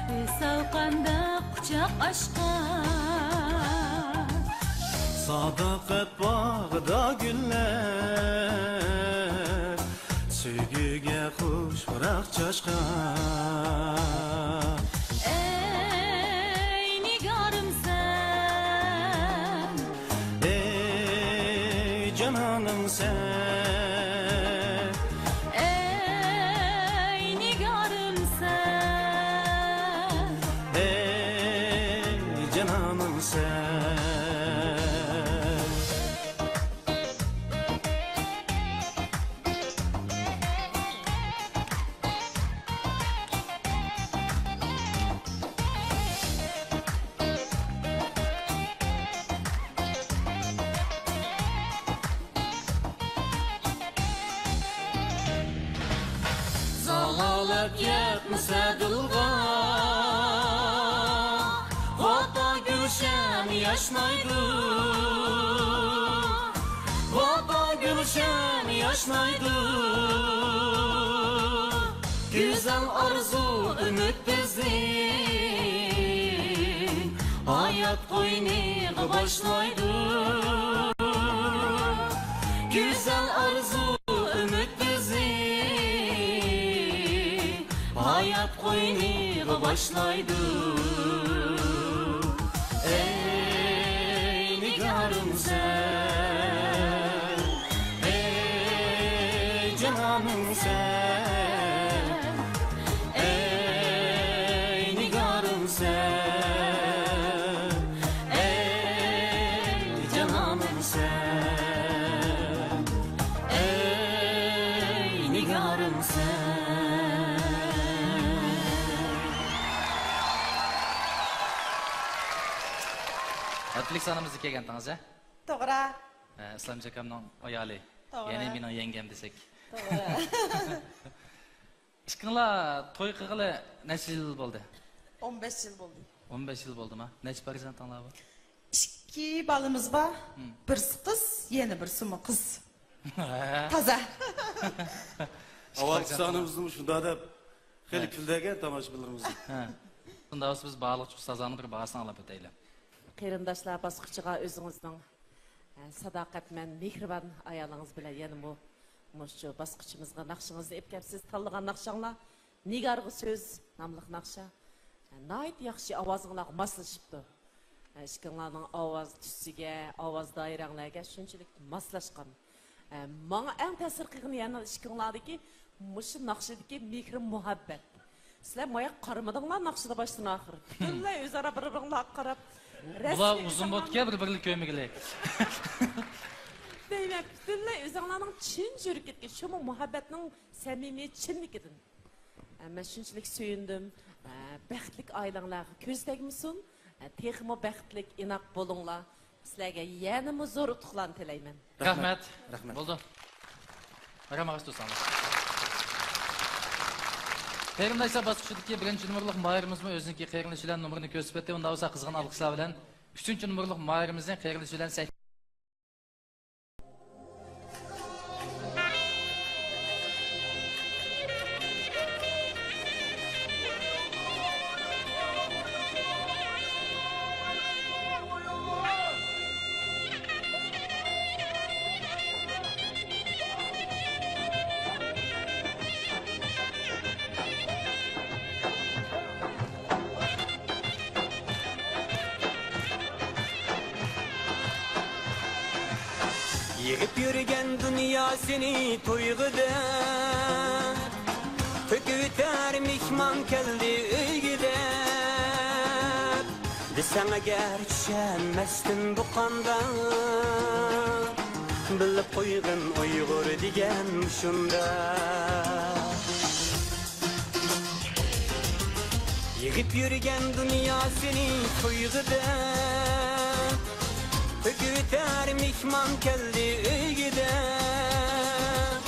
ۋىسال قانداق قۇچاق ئاچقان؟ ساداقەت باغىدا گۈللەر، سۆيگۈگە خۇش پۇراق چاچقان. ئەي نىگارىم سەن، ئەي جانانىم سەن، ئەي نىگارىم سەن، ئەي جانانىم سەن. زالالاپ يەتمىسە دىلغا، ۋاپا گۈلشەن ياشنايدۇ، ۋاپا گۈلشەن ياشنايدۇ. گۈزەل ئارزۇ ئۈمىد بىزنى ھايات قوينىغا باشلايدۇ. گۈزەل ئارزۇ ئۈمىد بىزنى ھايات قوينىغا باشلايدۇ. ئەي نىگارىم سەن، ئەي جانانىم سەن، ئەي نىگارىم سەن، ئەي جانانىم سەن، ئەي نىگارىم سەن. ھەپتىلىك سانىمىزغا كەلگەنتىڭىز ھە؟ توغرا. ھە، ئىسلامجان ئاكامنىڭ ئايالى. توغرا. يەنى مېنىڭ يەڭگەم دېسەك. توغرا. ئىككىڭلار توي قىلغىلى نەچچە يىل بولدى؟ ئون بەش يىل بولدى. ئون بەش يىل بولدىما؟ نەچچە پەرزەنتىڭلار بار؟ ئىككى بالىمىز بار. ھىم. بىرسى قىز، يەنە بىرسىمۇ قىز. تازا. ئاۋاز سانىمىزنىمۇ شۇنداق دەپ خېلى كۈلدۈرگەن تاماشىبىنلىرىمىزنى. ھە. شۇنداق بولسا بىز بارلىق چوقۇ سازاڭنىڭ بىر باھاسىنى ئاڭلاپ ئۆتەيلى. قېرىنداشلار باسقۇچىغا ئۆزىڭىزنىڭ، ئە، ساداقەتمەن، مېھرىبان ئايالىڭىز بىلەن يەنىمۇ مۇشۇ باسقۇچىمىزغا ناخشىڭىزنى ئېلىپ كەپسىز. تاللىغان ناخشاڭلار نىگارغا سۆز ناملىق ناخشا. ئە، ناھايىتى ياخشى، ئاۋازىڭلارغا ماسلىشىپتۇ. ئە، ئىككىڭلارنىڭ ئاۋاز تۈسىگە، ئاۋاز دائىرەڭلەرگە شۇنچىلىك ماسلاشقان. ئە، ماڭا ئەڭ تەسىر قىلغىنى يەنە ئىككىڭلاردىكى مۇشۇ ناخشىدىكى مېھرى مۇھەببەت. سىلەر ماياق قارىمىدىڭلار ناخشىدا باشتىن ئاخىر. پۈتۈنلەي ئۆزئارا بىر-بىرىڭلارغا قاراپ، بۇلار ئۇزۇن بولدىكەن، بىر-بىرىنى كۆرمىگىلى. دەيمەن، پۈتۈنلەي ئۆزۈڭلارنىڭ چىن يۈرىكىدىكى شۇمۇ مۇھەببەتنىڭ سەمىمىي چىنلىكىدىن. ئە، مەن شۇنچىلىك سۆيۈندۈم. ئە، بەختلىك ئائىلەڭلارغا كۆز تەگمىسۇن. ئە، تېخىمۇ بەختلىك، ئىناق بولۇڭلار. سىلەرگە يەنىمۇ زور ئۇتۇقلارنى تىلەيمەن. رەھمەت. رەھمەت. بولدى. مەرھەمە، ئاغاچ دوستلار. قېرىنداشلار باسقۇچىدىكى بىرىنچى نومۇرلۇق ماھىرىمىزمۇ ئۆزىنىڭكى قېرىندىشى بىلەن نومۇرىنى كۆرسىتىۋەتتى. ئۇنداق بولسا قىزغىن ئالقىشلار بىلەن ئۈچىنچى نومۇرلۇق ماھىرىمىزنى قېرىندىشى بىلەن سەھ- يىغىپ يۈرگەن دۇنياسىنى تويغا دەپ، تۆكۈۋېتەر مېھمان كەلدى ئۆيگە دەپ. دېسەڭ ئەگەر چۈشەنمەستىن بۇ قانداق، بىلىپ قويغىن ئۇيغۇر دېگەن مۇشۇنداق. يىغىپ يۈرگەن دۇنياسىنى تويغا دەپ، تۆكۈۋېتەر مېھمان كەلدى ئۆيگە دەپ.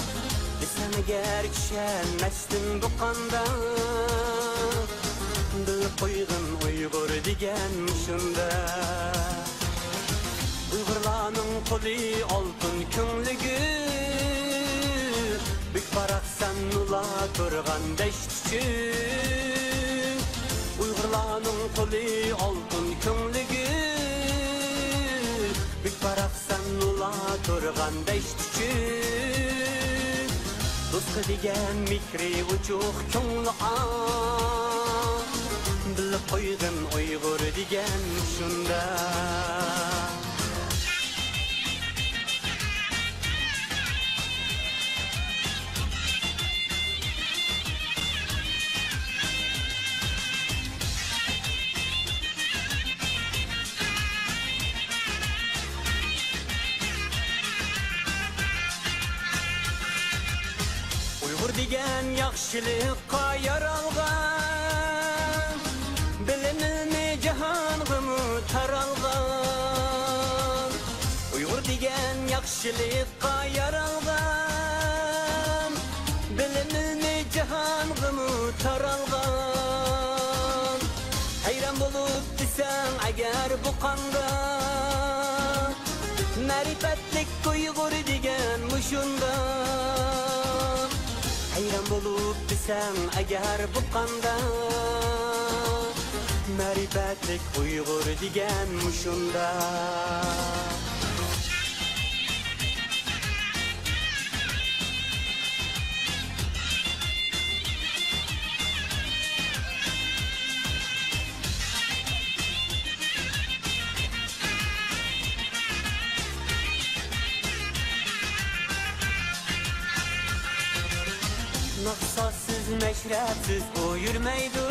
دېسەم ئەگەر چۈشەنمەستىن بۇ قانداق، بىلىپ قويغىن ئۇيغۇر دېگەن مۇشۇنداق. ئۇيغۇرلارنىڭ قولى ئالتۇن كۆڭلى گۈل، بۈك باراقسان ئۇلا تۇرغان دەشت ئۈچۈن. ئۇيغۇرلارنىڭ قولى ئالتۇن كۆڭلى گۈل، بۈك باراقسان ئۇلا تۇرغان دەشت ئۈچۈن. دوستقا دېگەن مېھرى ئوچۇق كۆڭلى ئاق، بىلىپ قويغىن ئۇيغۇر دېگەن شۇنداق. ئۇيغۇر دېگەن ياخشىلىققا يارالغان، بىلىمىنى جاھانغىمۇ تارالغان. ئۇيغۇر دېگەن ياخشىلىققا يارالغان، بىلىمىنى جاھانغىمۇ تارالغان. ھەيران بولۇپ دېسەڭ ئەگەر بۇ قانداق، مەرىپەتلىك ئۇيغۇر دېگەن مۇشۇنداق. ھەيران بولۇپ دېسەڭ ئەگەر بۇ قانداق، مەرىپەتلىك ئۇيغۇر دېگەن مۇشۇنداق. ناخشىسىز، مەشرەپسىز ئۇ يۈرمەيدۇ.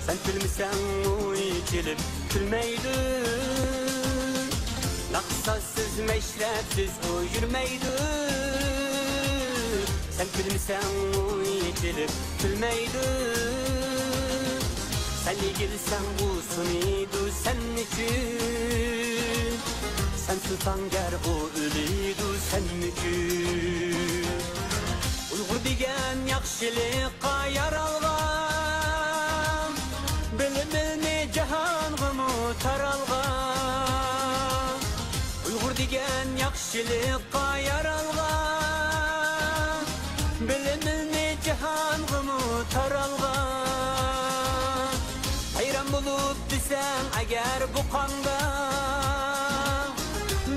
سەن كۈلمىسەڭ ئۇ ئېچىلىپ كۈلمەيدۇ. ناخشىسىز، مەشرەپسىز ئۇ يۈرمەيدۇ. سەن كۈلمىسەڭ ئۇ ئېچىلىپ كۈلمەيدۇ. سەن ئېگىلسەڭ ئۇ سۇنىدۇ سەن ئۈچۈن. سەن سۇنساڭ گەر ئۇ ئۆلىدۇ سەن ئۈچۈن. ئۇيغۇر دېگەن ياخشىلىققا يارالغان، بىلىمىنى جاھانغىمۇ تارالغان. ئۇيغۇر دېگەن ياخشىلىققا يارالغان، بىلىمىنى جاھانغىمۇ تارالغان. ھەيران بولۇپ دېسەڭ ئەگەر بۇ قانداق،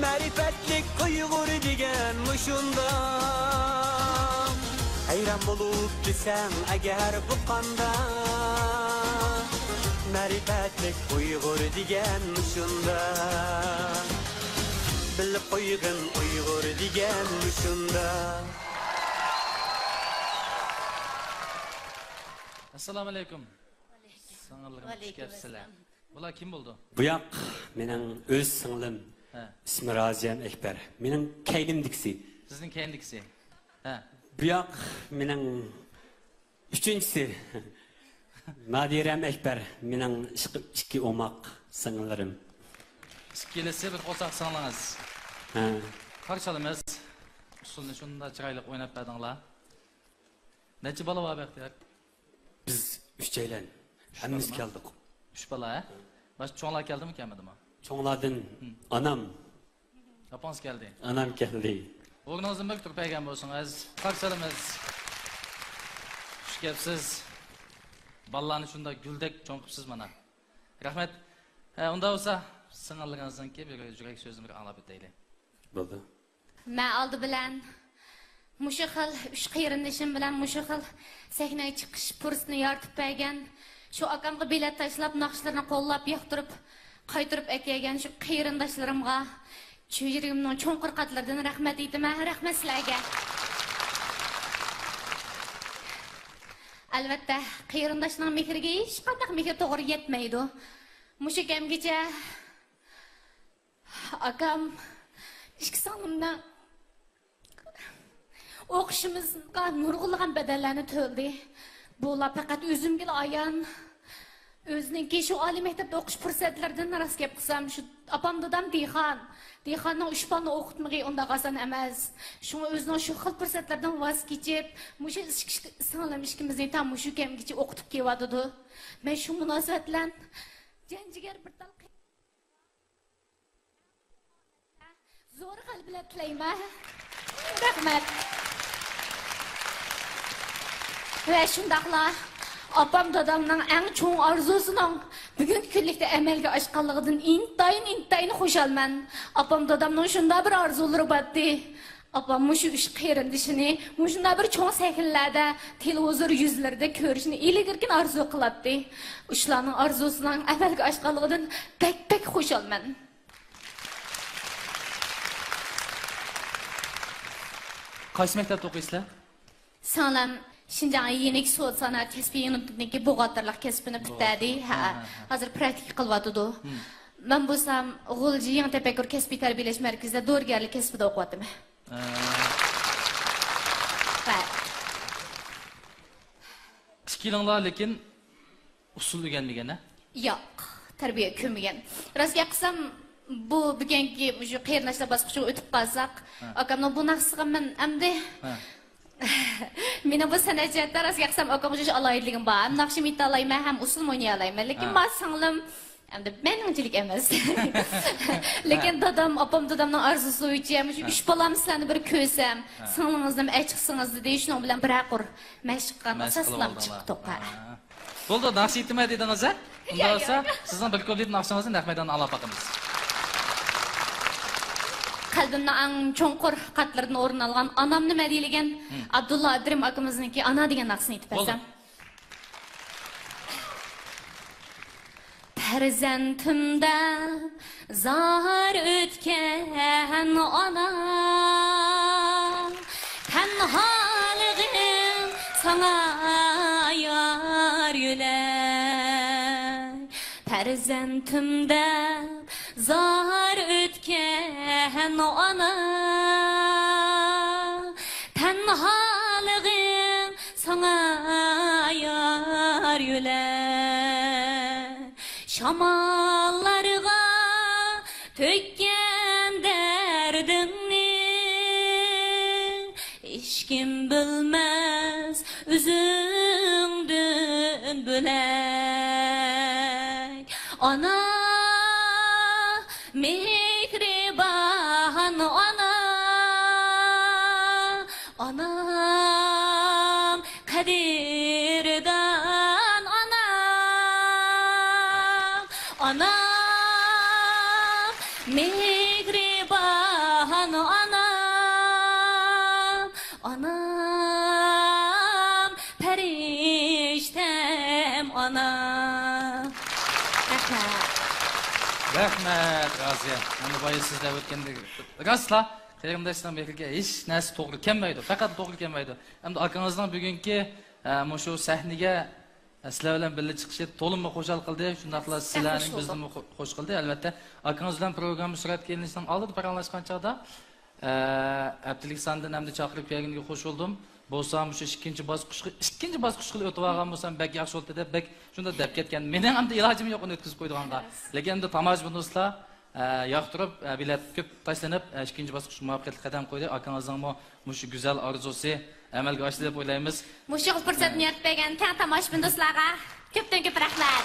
مەرىپەتلىك ئۇيغۇر دېگەن مۇشۇنداق. ھەيران بولۇپ دېسەڭ ئەگەر بۇ قانداق، مەرىپەتلىك ئۇيغۇر دېگەن مۇشۇنداق. بىلىپ قويغىن ئۇيغۇر دېگەن مۇشۇنداق. ئەسسالامۇ ئەلەيكۇم. سىڭىللىرىم، خۇش كەپسىلەر. بۇلار كىم بولىدۇ؟ بۇ ياق مېنىڭ ئۆز سىڭلىم. ھە. ئىسمى رازىيەم ئەكبەر. مېنىڭ كەينىمدىكىسى. سىزنىڭ كەينىدىكىسى. ھە. بۇياق مېنىڭ ئۈچىنچىسى. نادىرەم ئەكبەر، مېنىڭ ئىككى، ئىككى ئوماق سىڭىللىرىم. ئىككىلىسى بىر قورساق سىڭلىڭىز. ھە. قارشى ئالىمىز. ئۇسسۇلنى شۇنداق چىرايلىق ئويناپ بەردىڭلار. نەچچە بالا بار، بەختىيار؟ بىز ئۈچەيلەن. ئۈچ ھەممىمىز بالىمۇ؟ كەلدۇق. ئۈچ بالا، ھە؟ باشقا چوڭلار كەلدىمۇ، كەلمىدىمۇ؟ چوڭلاردىن ھىم. ئانام. ئاپىڭىز كەلدى. ئانام كەلدى. ئورنىڭىزدىن بىر تۇرۇپ بەرگەن بولسىڭىز. قارشى ئالىمىز. خۇش كەپسىز. بالىلارنى شۇنداق گۈلدەك چوڭ قىپسىز مانا. رەھمەت. ھە، ئۇنداق بولسا، سىڭىللىرىڭىزنىڭكى بىر يۈرەك سۆزىنى بىر ئاڭلاپ ئۆتەيلى. بولدى. مەن ئالدى بىلەن مۇشۇ خىل ئۈچ قېرىندىشىم بىلەن مۇشۇ خىل سەھنىگە چىقىش پۇرسىتىنى يارىتىپ بەرگەن، شۇ ئاكامغا بېلەت تاشلاپ، ناخشىلىرىنى قوللاپ ياقتۇرۇپ، قايتۇرۇپ ئەكەلگەن شۇ قېرىنداشلىرىمغا چۆچۈرىكىمنىڭ چوڭقۇر قاتلىرىدىن رەھمەت ئېيتىمەن. رەھمەت سىلەرگە. ئەلۋەتتە، قېرىنداشنىڭ مېھرىگە ھېچقانداق مېھىر توغرا يەتمەيدۇ. مۇشۇ كەمگىچە ئاكام ئىككى سىڭلىمنىڭ ئوقۇشىمىزغا نۇرغۇنلىغان بەدەللەرنى تۆلىدى. بۇلار پەقەت ئۆزۈمگىلا ئايان. ئۆزىنىڭكى شۇ ئالىي مەكتەپتە ئوقۇش پۇرسەتلىرىدىن، راست گەپ قىلسام، شۇ ئاپام دادام دېھقان. دېھقاننىڭ ئۈچ بالىنى ئوقۇتمىقى ئۇنداق ئاسان ئەمەس. شۇڭا ئۆزىنىڭ شۇ خىل پۇرسەتلەردىن ۋاز كېچىپ، مۇشۇ ئىككى سىڭلىم ئىككىمىزنى تا مۇشۇ كەمگىچە ئوقۇتۇپ كېلىۋاتىدۇ. مەن شۇ مۇناسىۋەت بىلەن جان جىگەر بىر تال زور غەلىبىلەر تىلەيمەن. رەھمەت. ۋە شۇنداقلا ئاپام دادامنىڭ ئەڭ چوڭ ئارزۇسىنىڭ بۈگۈنكى كۈنلۈكتە ئەمەلگە ئاشقانلىقىدىن ئىنتايىن، ئىنتايىن خۇشالمەن. ئاپام دادامنىڭ شۇنداق بىر ئارزۇلىرى بارتتى. ئاپام مۇشۇ ئۈچ قېرىندىشىنى مۇشۇنداق بىر چوڭ سەھنىلەردە، تېلېۋىزور يۈزلىرىدە كۆرۈشنى ئىلگىرىكىن ئارزۇ قىلاتتى. ئۇشلارنىڭ ئارزۇسىنىڭ ئەمەلگە ئاشقانلىقىدىن بەك، بەك خۇشالمەن. قايسى مەكتەپتە ئوقۇيسىلەر؟ سىڭلىم شىنجاڭ يېنىك سودا سانائەت كەسپىي ئىنستىتۇتىنىڭكى بوغالتىرلىق كەسپىنى پۈتتۈردى. ھە، ھە، ھە. ھازىر پراكتىكا قىلىۋاتىدۇ. مم. مەن بولسام غۇلجا يېڭى تەپەككۇر كەسپىي تەربىيەلەش مەركىزىدە دورىگەرلىك كەسپىدە ئوقۇۋاتىمەن. ئىككىلىڭلار لېكىن ئۇسسۇل ئۆگەنمىگەن، ھە؟ ياق، تەربىيە كۆرمىگەن. راست گەپ قىلسام، بۇ بۈگۈنكى مۇشۇ قېرىنداشلار باسقۇچىغا ئۆتۈپ قالساق، ھە. ئاكامنىڭ بۇ ناخشىسىغا مەن ئەمدى، ھە. مېنىڭ بۇ سەنئەت جەھەتتە، راست گەپ قىلسام، ئاكامغا ئوخشاش ئالاھىدىلىكىم بار. ھەم ناخشىمۇ ئېيتالايمەن، ھەم ئۇسسۇلمۇ ئوينىيالايمەن. لېكىن ھە. ما سىڭلىم ئەمدى مېنىڭچىلىك ئەمەس. لېكىن ھە. دادام، ئاپام دادامنىڭ ئارزۇسى بويىچە مۇشۇ ھە. ئۈچ بالام سىلەرنى بىر كۆرسەم، ھە. سىڭلىڭىزنىمۇ ئەچىقسىڭىز دېدى. شۇنىڭ بىلەن بىرەر قۇر مەشىق قىلغان، مەشىق ئاساسلىقلام قىلىۋالدىڭلار. چىقتۇق. ھە. ھە. بولدى، ناخشا ئېيتىمەن دېدىڭىز، ھە؟ ئۇنداق ياق، بولسا، ياق. سىزنىڭ بىر كۇپلېت ناخشىڭىزنى نەق مەيداندا ئاڭلاپ باقىمىز. قەلبىمنىڭ ئەڭ چوڭقۇر قاتلىرىدىن ئورۇن ئالغان ئانامنى مەدھىيەلىگەن ھىم. ئابدۇللا ئابدۇرېھىم ئاكىمىزنىڭكى ئانا دېگەن ناخشىسىنى ئېيتىپ بولدى. بەرسەم. پەرزەنتىم دەپ زار ئۆتكەن ئانا، تەنھالىقىم ساڭا يار يۆلەك. پەرزەنتىم دەپ زار ئۆتكەن ئانا، تەنھالىقىم ساڭا يار يۆلەك. شاماللارغا تۆككەن دەردىڭنى ھېچكىم بىلمەس ئۆزۈڭدىن بۆلەك. ئانا، مېھرىبان ئانا، ئانام، قەدىردان ئانام، ئانام، مېھرىبان ئانام، ئانام، پەرىشتەم ئانام. رەھمەت. رەھمەت، رازىيە. ئەمدى بايا سىز دەپ ئۆتكەندەك، راستلا، قېرىنداشنىڭ مېھرىگە ھېچ نەرسە توغرا كەلمەيدۇ. پەقەت توغرا كەلمەيدۇ. ئەمدى ئاكىڭىزنىڭ بۈگۈنكى، ئە، مۇشۇ سەھنىگە سىلەر بىلەن بىللە چىقىشى تولىمۇ خۇشال قىلدى. شۇنداقلا سىلەرنى بىزنىمۇ خۇ-، خۇش قىلدى. ئەلۋەتتە، ئاكىڭىز بىلەن پروگرامما سۈرەتكە ئېلىنىشنىڭ ئالدىدا پاراڭلاشقان چاغدا، ئە، ھەپتىلىك سانىدىن ئەمدى چاقىرىپ كەلگىنىگە خۇش بولدۇم. بولسا مۇشۇ ئىككىنچى باسقۇچقا، ئىككىنچى باسقۇچقىلا ئۆتۈۋالغان بولسام بەك ياخشى بولاتتى دەپ بەك شۇنداق دەپ كەتكەن. مېنىڭ ئەمدى ئىلاجىم يوق ئۇنى ئۆتكۈزۈپ قويىدىغانغا. لېكىن ئەمدى تاماشىبىن دوستلار، ئە، ياقتۇرۇپ، ئە، بېلەت كۆپ تاشلىنىپ، ئە، ئىككىنچى باسقۇچقا مۇۋەپپەقىيەتلىك قەدەم قويدى. ئاكىڭىزنىڭمۇ مۇشۇ گۈزەل ئارزۇسى ئەمەلگە ئاشتى دەپ ئويلايمىز. مۇشۇ خىل پۇرسەتنى يارىتىپ بەرگەن كەڭ تاماشىبىن دوستلارغا كۆپتىن كۆپ رەھمەت.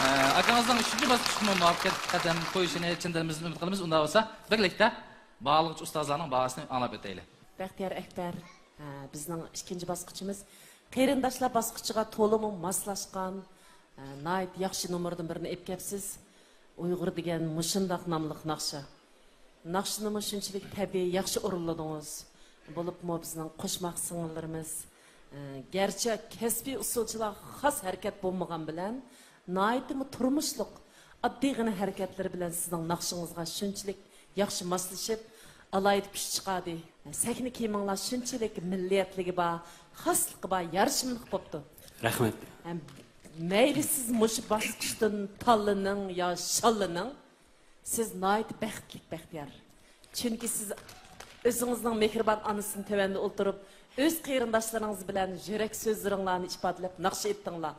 ئە، ئاكىڭىزنىڭ ئۈچىنچى باسقۇچقىمۇ مۇۋەپپەقىيەتلىك قەدەم قويۇشىنى چىن دىلىمىزدىن ئۈمىد قىلىمىز. ئۇنداق بولسا، بىرلىكتە باھالىغۇچى ئۇستازلارنىڭ باھاسىنى ئاڭلاپ ئۆتەيلى. بەختىيار ئەكبەر، ھە، بىزنىڭ ئىككىنچى باسقۇچىمىز قېرىنداشلار باسقۇچىغا تولىمۇ ماسلاشقان، ھە، ناھايىتى ياخشى نومۇردىن بىرنى ئېلىپ كەپسىز. ئۇيغۇر دېگەن مۇشۇنداق ناملىق ناخشا. ناخشىنىمۇ شۇنچىلىك تەبىئىي ياخشى ئورۇنلىدىڭىز. بولۇپمۇ بىزنىڭ قوشماق سىڭىللىرىمىز، ئە، گەرچە كەسپىي ئۇسسۇلچىلار خاس ھەرىكەت بولمىغان بىلەن، ناھايىتىمۇ تۇرمۇشلۇق، ئاددىيغىنە ھەرىكەتلىرى بىلەن سىزنىڭ ناخشىڭىزغا شۇنچىلىك ياخشى ماسلىشىپ، ئالاھىدە كۈچ چىقاردى. سەھنە كىيىمىڭلار شۇنچىلىك مىللىيەتلىكى بار، خاسلىقى بار، يارىشىملىق بوپتۇ. رەھمەت. ھەم مەيلى سىز مۇشۇ باسقۇچتىن تاللىنىڭ يا شاللىنىڭ، سىز ناھايىتى بەختلىك، بەختىيار. چۈنكى سىز ئۆزىڭىزنىڭ مېھرىبان ئانىسىنى تۆۋەندە ئولتۇرۇپ، ئۆز قېرىنداشلىرىڭىز بىلەن يۈرەك سۆزلىرىڭلارنى ئىپادىلەپ ناخشا ئېيتتىڭلار.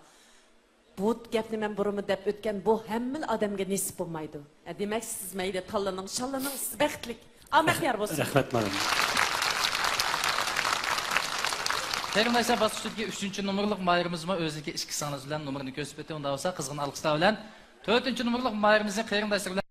بۇ گەپنى مەن بۇرۇنمۇ دەپ ئۆتكەن، بۇ ھەممىلا ئادەمگە نېسىپ بولمايدۇ. ھە، دېمەك، سىز مەيلى تاللىنىڭ، شاللىنىڭ، سىز بەختلىك، ئامەت يار بولسۇن. رەھمەت، مۇئەللىم. قېرىنداشلار باسقۇچىدىكى ئۈچىنچى نومۇرلۇق ماھىرىمىزمۇ ئۆزىنىڭكى ئىككى سىڭلىسى بىلەن نومۇرنى كۆرسىتىپ ئۆتتى. ئۇنداق بولسا، قىزغىن ئالقىشلار بىلەن تۆتىنچى نومۇرلۇق ماھىرىمىزنى قېرىنداشلىرى بىلەن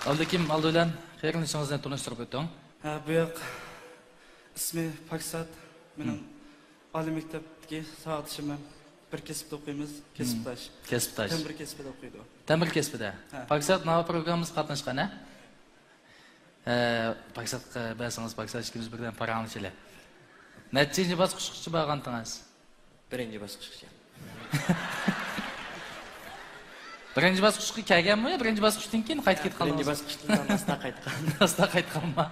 ئابلىكىم، ئالدى بىلەن قېرىندىشىڭىزنى تونۇشتۇرۇپ ئۆتۈڭ. ھە، بۇ ياق ئىسمى پاكسات. مېنىڭ ئالىي مەكتەپتىكى ساۋاقدىشىم. بىر كەسىپتە ئوقۇيمىز، كەسىپداش. كەسىپداش. تەمبۇر كەسپىدە ئوقۇيدۇ. تەمبۇر كەسپىدە. ھە. پاكسات، ناۋا پروگراممىمىزغا قاتناشقان، ھە؟ ھە، پاكساتقا بەرسىڭىز، پاكسات ئىككىمىز بىردەم پاراڭلىشىلى. نەچچىنچى باسقۇچقىچە بارغانتىڭىز؟ بىرىنچى باسقۇچقىچە. بىرىنچى باسقۇچقا كەلگەنمۇ يا بىرىنچى باسقۇچتىن كېيىن قايتىپ كېتىپ قالدىڭىز؟ بىرىنچى باسقۇچتىن ئاستا قايتقان. ئاستا قايتقانما؟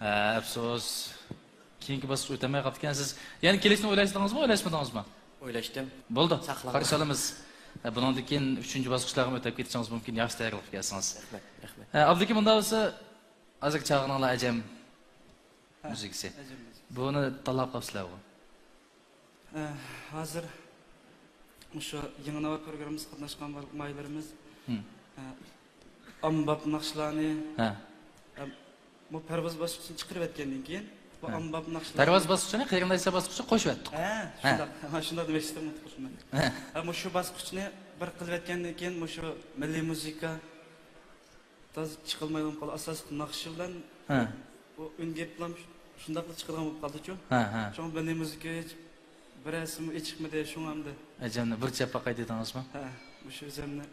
ھە، ئەپسۇس. كېيىنكى باسقۇچقا ئۆتەلمەي قاپتىكەنسىز. يەنە كېلىشنى ئويلاشتىڭىزمۇ، ئويلاشمىدىڭىزمۇ؟ ئويلاشتىم. بولدى، ساقلىغان. قارشى ئالىمىز. ھە، بۇنىڭدىن كېيىن ئۈچىنچى باسقۇچلارغىمۇ ئۆتۈپ كېتىشىڭىز مۇمكىن. ياخشى تەييارلىق كەلسىڭىز. رەھمەت، رەھمەت. ھە، ئابلىكىم، ئۇنداق بولسا، ھازىر چالغىنىڭلار ئەجەم ھە، مۇزىكىسى. ئەجەم مۇزىكىسى. بۇنى تاللاپ قاپسىلەرغۇ؟ ئە، ھازىر مۇشۇ يېڭى ناۋا پروگراممىسىغا قاتناشقان بارلىق ماھىرلىرىمىز، ھىم. ئە، ئامباب ناخشىلارنى، ھە. ئە، بۇ پەرۋاز باسقۇچىنى چىقىرىۋەتكەندىن كېيىن، بۇ ھە. ئامباب ناخشىلارنى پەرۋاز باسقۇچىنى، قېرىنداشلار باسقۇچىنى قوشۇۋەتتۇق. ھە، ھە. شۇنداق. ھە، شۇنداق دېمەكچى ئىدىم، ئۇنتۇپ قاپتىمەن. ھە. ھە، مۇشۇ باسقۇچنى بىر قىلىۋەتكەندىن كېيىن، مۇشۇ مىللىي مۇزىكا، تازا چىقالمايدىغان بولۇپ قالدى. ئاساسلىقى ناخشا بىلەن ھە. ئۇ ئۈن گېپلام شۇنداقلا چىقىدىغان بولۇپ قالدىچۇ. ھە، ھە. شۇڭا مىللىي مۇزىكا ھېچ بىرەرسىمۇ ئېچىقمىدى، شۇڭا ئەمدى. ئەجەمنى بىر چەپ باقاي دېدىڭىزمۇ؟ ھە، مۇشۇ ئۆزۈمنى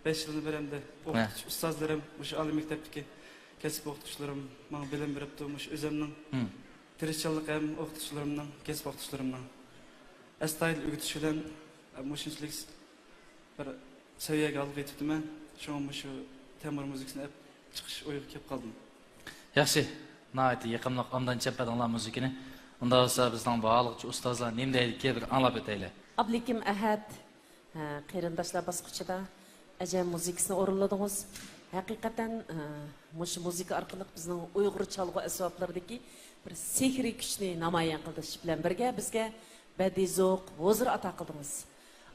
بەش يىلنى بىر ئەمدى ھە. ئوقۇتقۇچى ئۇستازلىرىم، مۇشۇ ئالىي مەكتەپتىكى كەسىپ ئوقۇتقۇچىلىرىم ماڭا بىلىم بېرىپتۇ. مۇشۇ ئۆزۈمنىڭ ھىم. تىرىشچانلىقىم، ئوقۇتقۇچىلىرىمنىڭ، كەسىپ ئوقۇتقۇچىلىرىمنىڭ ئەستايىدىل ئۆگىتىشى بىلەن مۇشۇنچىلىك بىر سەۋىيەگە ئالغا يېتىپتىمەن. شۇڭا مۇشۇ تەمبۇر مۇزىكىسىنى ئەپ چىقىش ئويىغا كېلىپ قالدىم. ياخشى، ناھايىتى يېقىملىق. ئاندىن چەپ بەردىڭلار مۇزىكىنى. ئۇنداق بولسا بىزنىڭ باھالىقچى ئۇستازلار نېمە دەيدىكى، بىر ئاڭلاپ ئۆتەيلى. ئابلىكىم ئەھەت، ھە، قېرىنداشلار باسقۇچىدا ئەجەم مۇزىكىسىنى ئورۇنلىدىڭىز. ھەقىقەتەن، ھە، مۇشۇ مۇزىكا ئارقىلىق بىزنىڭ ئۇيغۇر چالغۇ ئەسۋابلىرىدىكى بىر سېھرىي كۈچنى نامايان قىلىش بىلەن بىرگە، بىزگە بەدىئىي زوق، ھۇزۇر ئاتا قىلدىڭىز.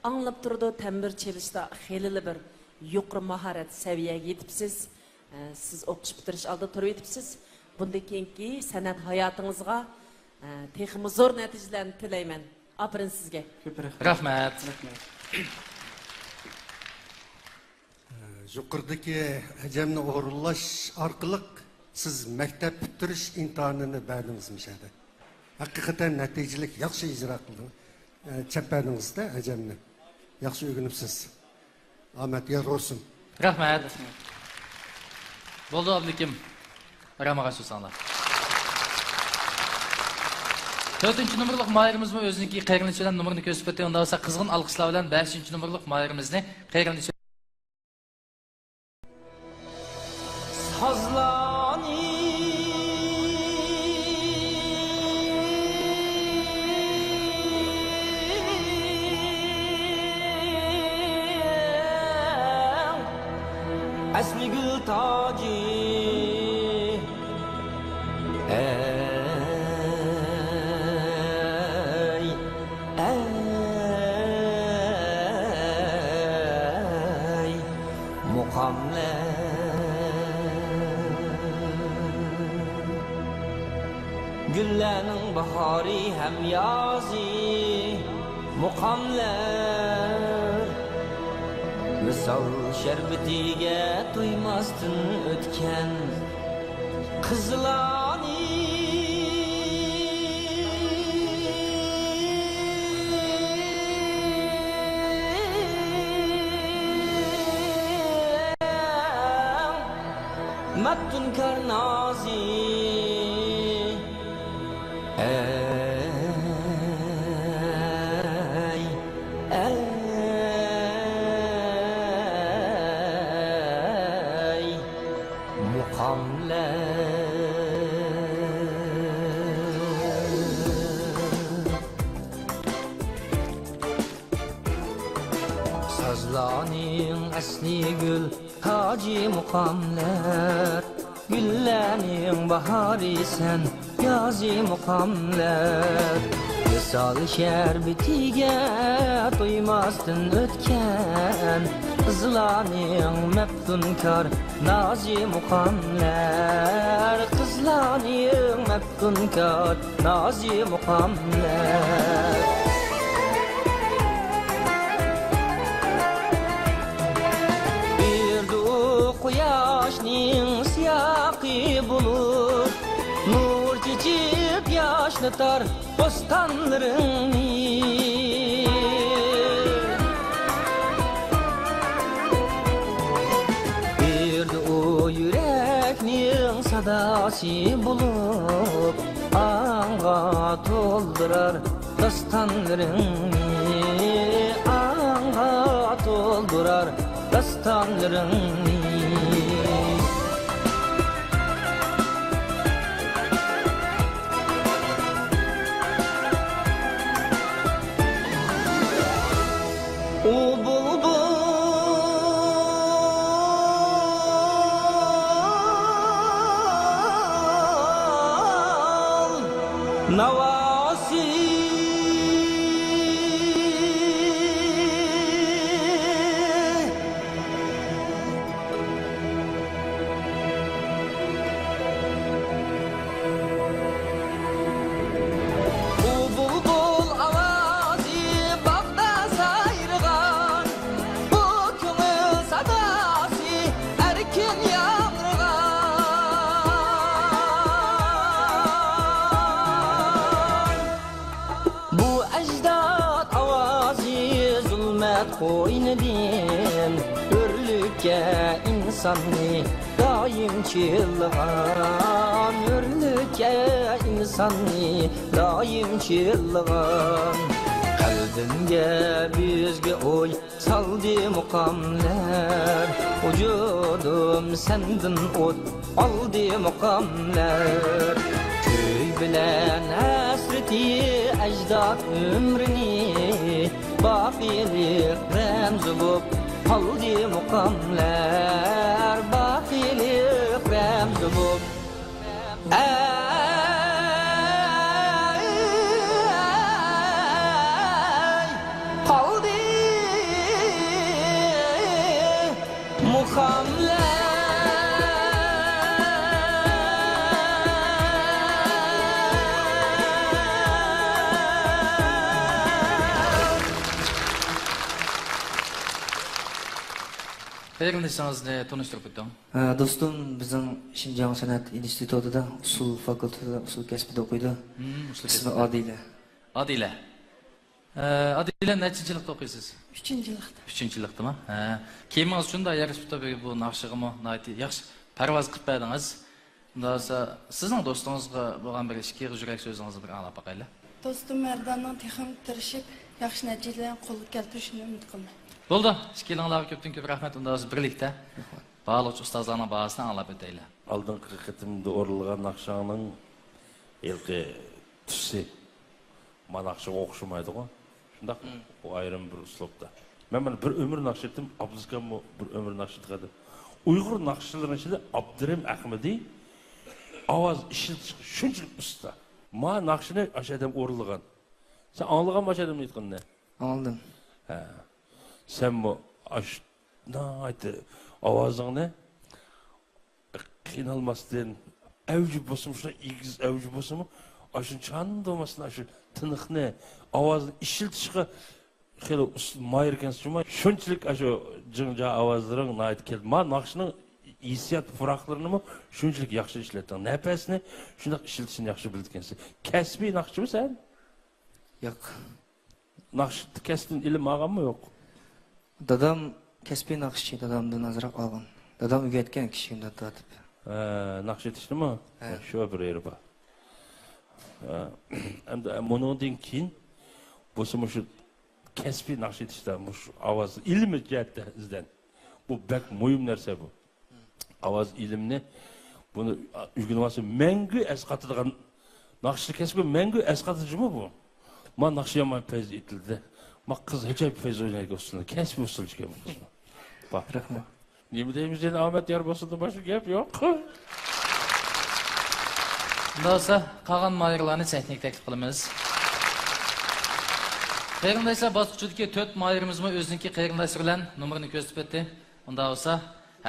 ئاڭلىنىپ تۇرىدۇ، تەمبۇر چېلىشتا خېلىلا بىر يۇقىرى ماھارەت سەۋىيەگە يېتىپسىز. ئە، سىز ئوقۇش پۈتتۈرۈش ئالدىدا تۇرۇۋېتىپسىز. بۇندىن كېيىنكى سەنئەت ھاياتىڭىزغا، ئە، تېخىمۇ زور نەتىجىلەرنى تىلەيمەن. ئاپىرىن سىزگە. كۆپ رەھمەت. رەھمەت. رەھمەت. يۇقىرىدىكى ئەجەمنى ئورۇنلاش ئارقىلىق سىز مەكتەپ پۈتتۈرۈش ئىمتىھانىنى بەردىڭىز مۇشۇ يەردە. ھەقىقەتەن نەتىجىلىك، ياخشى ئىجرا قىلدىڭىز. ئە، چەپ بەردىڭىز-دە ئەجەمنى. ياخشى ئۆگىنىپسىز. ئامەت يار بولسۇن. رەھمەت. بولدى، ئابلىكىم. ئارام ئاغا سۆز ساڭىلا. تۆتىنچى نومۇرلۇق ماھىرىمىزمۇ ئۆزىنىڭكى قېرىندىشى بىلەن نومۇرنى كۆرسىتىپ ئۆتتى. ئۇنداق بولسا قىزغىن ئالقىشلار بىلەن بەشىنچى نومۇرلۇق ماھىرىمىزنى قېرىندىشى سازلارنىڭ ئەسلى گۈل تاجى. ئەي، ئەي، مۇقاملار. گۈللەرنىڭ باھارى ھەم يازى، مۇقاملار. ۋىسال شەربىتىگە تويماستىن ئۆتكەن قىزلارنى. مەپتۇنكار نازى. ئەي، ئەي، مۇقاملار. سازلارنىڭ ئەسلى گۈل تاجى مۇقاملار، گۈللەرنىڭ باھارى سەن، يازى مۇقاملار. ۋىسال شەربىتىگە تويماستىن ئۆتكەن قىزلارنىڭ مەپتۇنكار نازى مۇقاملار، قىزلارنىڭ مەپتۇنكار نازى مۇقاملار. بېرىدۇ قۇياشنى ياشنىتار بوستانلىرىڭنى. بېرىدۇ ئۇ يۈرەكنىڭ ساداسى بولۇپ، ئاڭغا تولدۇرار داستانلىرىڭنى، ئاڭغا تولدۇرار داستانلىرىڭنى. ئۇ بۇلبۇل ناۋاسى. ئۇ بۇلبۇل ئاۋازى باغدا سايرىغان، بۇ كۆڭۈل ساداسى ئەركىن ياڭرىغان. بۇ ئەجداد ئاۋازى زۇلمەت قوينىدىن ئۆرلۈككە ئىنساننى دائىم چىللىغان، ئۆرلۈككە ئىنساننى دائىم چىللىغان. قەلبىمگە بىزگە ئوي سالدى مۇقاملار، ۋۇجۇدۇم سەندىن ئوت ئالدى مۇقاملار. كۈي بىلەن ھەسرىتى ئەجداد ئۆمرىنى، باقىيلىق رەمزى بوپ قالدى مۇقاملار، باقىيلىق رەمزى بوپ. ئەي قالدى مۇقاملار. قېرىندىشىڭىزنى تونۇشتۇرۇپ ئۆتۈڭ. ھە، دوستۇم بىزنىڭ شىنجاڭ سەنئەت ئىنستىتۇتىدا ئۇسسۇل فاكۇلتېتىدا ئۇسسۇل كەسپىدە ئوقۇيدۇ. مم، ئۇسسۇل ئىسمى كەسپىدە. ئادىلە. ئادىلە. ئە، ئادىلە، نەچچىنچى يىللىقتا ئوقۇيسىز؟ ئۈچىنچى يىللىقتا. ئۈچىنچى يىللىقتىمۇ؟ ھە. كىيىمىڭىز شۇنداق يارىشىپتۇ، بۇ، بۇ ناخشىغىمۇ ناھايىتى ياخشى پەرۋاز قىلىپ بەردىڭىز. ئۇنداق بولسا، سىزنىڭ دوستىڭىزغا بولغان بىر ئىككى ئېغىز يۈرەك سۆزىڭىزنى بىر ئاڭلاپ باقايلى. دوستۇم مەرداننىڭ تېخىمۇ تىرىشىپ، ياخشى نەتىجىلەرنى قولغا كەلتۈرۈشىنى ئۈمىد قىلىمەن. بولدى، ئىككىيلىڭلارغا كۆپتىن كۆپ رەھمەت. ئۇنداق بولسا بىرلىكتە بارلىقچە ئۇستازلارنىڭ باھاسىنى ئاڭلاپ ئۆتەيلى. ئالدىنقى قېتىمدا ئورۇنلىغان ناخشاڭنىڭ ھېلىقى تۈسى ما ناخشىغا ئوخشىمايدىغۇ. شۇنداق، مم. ئۇ ئايرىم بىر ئۇسلۇبتا. مەن مانا بىر ئۆمۈر ناخشا ئېيتتىم، ئابلىز ئاكاممۇ بىر ئۆمۈر ناخشا ئېيتقانىدى. ئۇيغۇر ناخشىلىرىنىڭ ئىچىدە ئابدۇرېھىم ئەخمىدى ئاۋاز ئىشلىتىشكە شۇنچىلىك ئۇستا. ما ناخشىنى ئاشۇ ئادەم ئورۇنلىغان. سەن ئاڭلىغانمۇ ئاشۇ ئادەمنىڭ ئېيتقىنىنى؟ ئاڭلىدىم. ھە. سەنمۇ ئاشۇ ناھايىتى ئاۋازىڭنى قىينالماستىن، ئەۋجى بولسىمۇ، شۇنداق ئېگىز ئەۋجى بولسىمۇ، ئاشۇنى چاندۇرماستىن، ئاشۇ تىنىقنى، ئاۋازنى ئىشلىتىشقا خېلى ئۇس-، ماھىر ئىكەنسىز جۇمۇ. شۇنچىلىك ئاشۇ جىڭجا ئاۋازلىرىڭ ناھايىتى كەلدى. ما ناخشىنىڭ ھېسسىيات پۇراقلىرىنىمۇ شۇنچىلىك ياخشى ئىشلەتتىڭ. نەپەسنى شۇنداق ئىشلىتىشنى ياخشى بىلىدىكەنسىز. كەسپىي ناخشىچىمۇ سەن؟ ياق. ناخشا كەسپىدىن ئىلىم ئالغانمۇ يوق؟ دادام كەسپىي ناخشىچى، دادامدىن ئازراق ئالغان. دادام ئۆگەتكەن كىچىكىمدە تارتىپ. ھە، ناخشا ئېيتىشنىمۇ؟ ھە. شۇ بىر يېرى بار. ھە. ئەمدى مۇنىڭدىن كېيىن بولسا مۇشۇ كەسپىي ناخشا ئېيتىشتا، مۇشۇ ئاۋاز ئىلمىي جەھەتتە ئىزدەن. بۇ بەك مۇھىم نەرسە بۇ. ئاۋاز ئىلىمنى، بۇنى ئۆگىنىۋالسا مەڭگۈ ئەسقاتىدىغان ناخشىچىلىك كەسپى مەڭگۈ ئەسقاتىدۇ جۇمۇ بۇ. ما ناخشا يامان پەيز ئېيتىلدى. ما قىز ئاجايىپ پەيز ئوينايدىكەن ئۇسسۇلنى. كەسپىي ئۇسسۇلچىكەن بۇ قىزنىڭ. باھ. رەھمەت. نېمە دەيمىز ئەمدى، ئامەت يار بولسۇن، باشقا گەپ يوق. شۇنداق بولسا، قالغان ماھىرلارنى سەھنىگە تەكلىپ قىلىمىز. قېرىنداشلار باسقۇچىدىكى تۆت ماھىرىمىزمۇ ئۆزىنىڭكى قېرىنداشلىرى بىلەن نومۇرىنى كۆرسىتىپ ئۆتتى. ئۇنداق بولسا،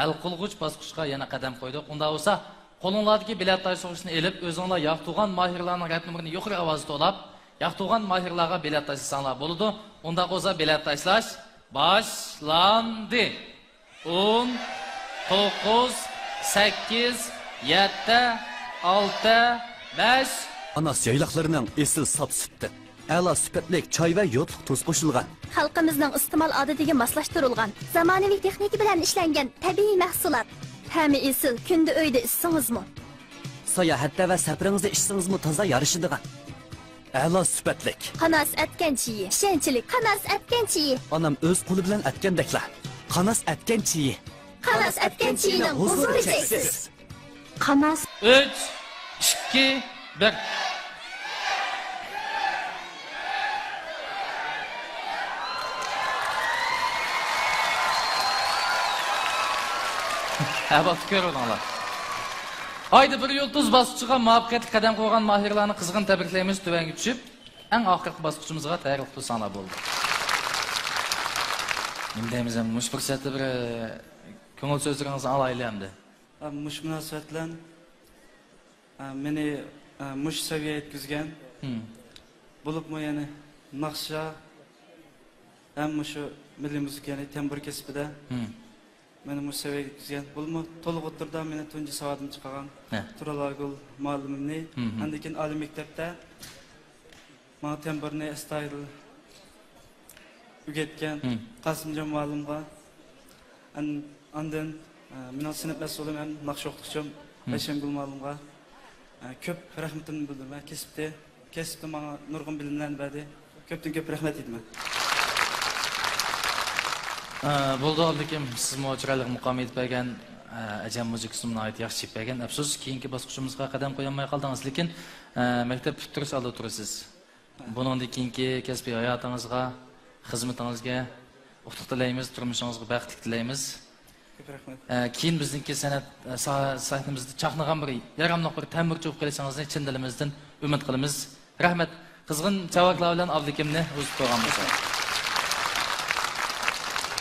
ھەل قىلغۇچ باسقۇچقا يەنە قەدەم قويدۇق. ئۇنداق بولسا، قولۇڭلاردىكى بېلەت تاشلىغۇچنى ئېلىپ، ئۆزۈڭلار ياق تۇغان ماھىرلارنىڭ رەت نومۇرىنى يۇقىرى ئاۋازدا توۋلاپ، ياق تۇغان ماھىرلارغا بېلەت تاشلىساڭلار بولىدۇ. ئۇنداق بولسا، بېلەت تاشلاش باشلاندى. ئون، توققۇز، سەككىز، يەتتە، ئالتە، بەش، قاناس يايلاقلىرىنىڭ ئېسىل ساپ سۈتتىن، ئەلا سۈپەتلىك چاي ۋە يودلۇق تۇز قوشۇلغان. خەلقىمىزنىڭ ئىستېمال ئادىتىگە ماسلاشتۇرۇلغان، زامانىۋى تېخنىكا بىلەن ئىشلەنگەن تەبىئىي مەھسۇلات. تەمى ئېسىل، كۈندە ئۆيدە ئىچسىڭىزمۇ. ساياھەتتە ۋە سەپىرىڭىزدە ئىچسىڭىزمۇ تازا يارىشىدىغان. ئەلا سۈپەتلىك. قاناس ئەتكەن چېيى. ئىشەنچلىك. قاناس ئەتكەن چېيى. ئانام ئۆز قولى بىلەن ئەتكەندەكلا. قاناس ئەتكەن چېيى. قاناس ئەتكەن چېيىنىڭ ھۇزۇرى چەكسىز. قاناس. ئۈچ، ئىككى، بىر. ھە، بوپتۇ، كۆرۈۋېلىڭلار. ئايدا بىر يۇلتۇز باسقۇچىغا مۇۋەپپەقىيەتلىك قەدەم قويغان ماھىرلارنى قىزغىن تەبرىكلەيمىز. تۆۋەنگە چۈشۈپ، ئەڭ ئاخىرقى باسقۇچىمىزغا تەييارلىق تۇرساڭلار بولدى. نېمە دەيمىز، مۇشۇ پۇرسەتتە بىر، ئە، كۆڭۈل سۆزلىرىڭىزنى ئالايلى ئەمدى. ئە، مۇشۇ مۇناسىۋەت بىلەن، ئە، مېنى، ئە، مۇشۇ سەۋىيەگە يەتكۈزگەن، ھىم، بولۇپمۇ يەنە ناخشا ھەم مۇشۇ مىللىي مۇزىكا، يەنى تەمبۇر كەسپىدە، ھىم، مېنى مۇشۇ سەۋىيەگە يەتكۈزگەن، بولۇپمۇ تولۇق ئوتتۇرىدا مېنى تۇنجى ساۋاتىمنى چىقارغان، ھە، تۇرالارگۈل مۇئەللىمىمنى، ھىم، ھىم، ئاندىن كېيىن ئالىي مەكتەپتە ماڭا تەمبۇرنى ئەستايىدىل ئۆگەتكەن، ھىم، قاسىمجان مۇئەللىمغا، ئان-، ئاندىن، ئە، مېنىڭ سىنىپ مەسئۇلۇم ھەم ناخشا ئوقۇتقۇچىم، ھىم، ئايشەمگۈل مۇئەللىمغا، ئە، كۆپ رەھمىتىمنى بىلدۈرىمەن. كەسىپتە، كەسىپتە ماڭا نۇرغۇن بىلىملەرنى بەردى. كۆپتىن كۆپ رەھمەت ئېيتىمەن. ئە، بولدى، ئابلىكىم، سىزمۇ چىرايلىق مۇقام ئېيتىپ بەرگەن، ئە، ئەجەم مۇزىكىسىنى ناھايىتى ياخشى چېلىپ بەرگەن. ئەپسۇس، كېيىنكى باسقۇچىمىزغا قەدەم قويالماي قالدىڭىز، لېكىن، ئە، مەكتەپ پۈتتۈرۈش ئالدىدا تۇرىسىز. بۇنىڭدىن كېيىنكى كەسپىي ھاياتىڭىزغا، خىزمىتىڭىزگە ئۇتۇق تىلەيمىز، تۇرمۇشىڭىزغا بەختلىك تىلەيمىز. كۆپ رەھمەت. ئە، كېيىن بىزنىڭكى سەنئەت، ئە، سا-، سەھنىمىزدە چاقنىغان بىر ياراملىق بىر تەمبۇرچى بولۇپ قېلىشىڭىزنى چىن دىلىمىزدىن ئۈمىد قىلىمىز. رەھمەت. قىزغىن چاۋاكلار بىلەن ئابلىكىمنى ئۇزىتىپ قويغان بولسا.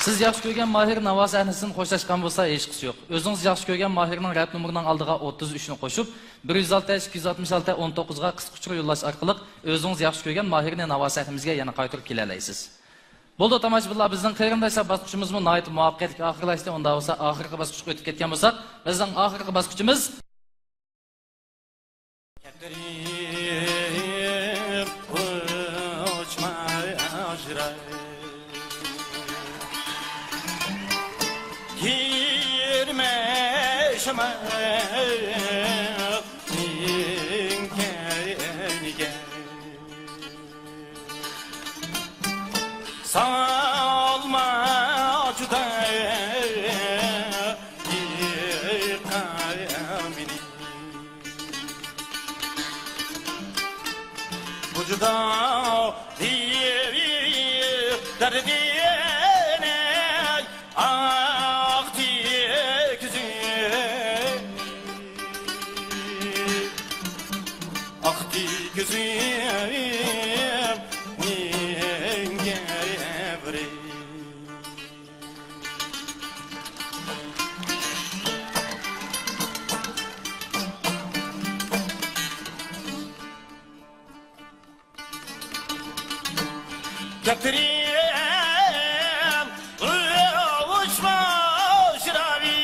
سىز ياخشى كۆرگەن ماھىر ناۋا سەھنىسىدىن خوشلاشقان بولسا ھېچقىسى يوق. ئۆزىڭىز ياخشى كۆرگەن ماھىرنىڭ رەپ نومۇرىنىڭ ئالدىغا ئوتتۇز ئۈچنى قوشۇپ، بىر يۈز ئالتە، ئىككى يۈز ئاتمىش ئالتە، ئون توققۇزغا قىسقا ئۇچۇر يوللاش ئارقىلىق ئۆزىڭىز ياخشى كۆرگەن ماھىرنى ناۋا سەھنىمىزگە يەنە قايتۇرۇپ كېلەلەيسىز. بولدى، تاماشىبىنلار، بىزنىڭ قېرىنداشلار باسقۇچىمىزمۇ ناھايىتى مۇۋەپپەقىيەتلىك ئاخىرلاشتى. ئۇنداق بولسا، ئاخىرقى باسقۇچقا ئۆتۈپ كەتكەن بولساق، بىزنىڭ ئاخىرقى باسقۇچىمىز كەتتىرىپ ئۇچما ئاجراي. كىرمە شامالنىڭ كەينىگە. سالما جۇدا غېمىنى. بۇ جۇدا دەردىنى ئاقتى كۆزۈم. ئاقتى كۆزۈمنىڭ يېرى. كەتتىرىم ئۇچما شىراۋى.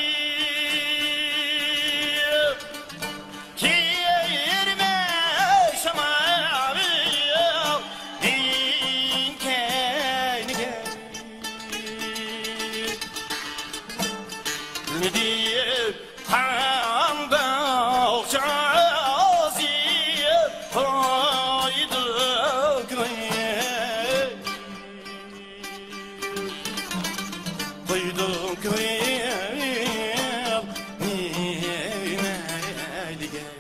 كىرمە شامالنىڭ كەينىگە. بىلمىدىم قانداق جازا قويدۇڭ كۆڭۈل. قويدۇڭ كۆڭۈل نېمە دېگەن.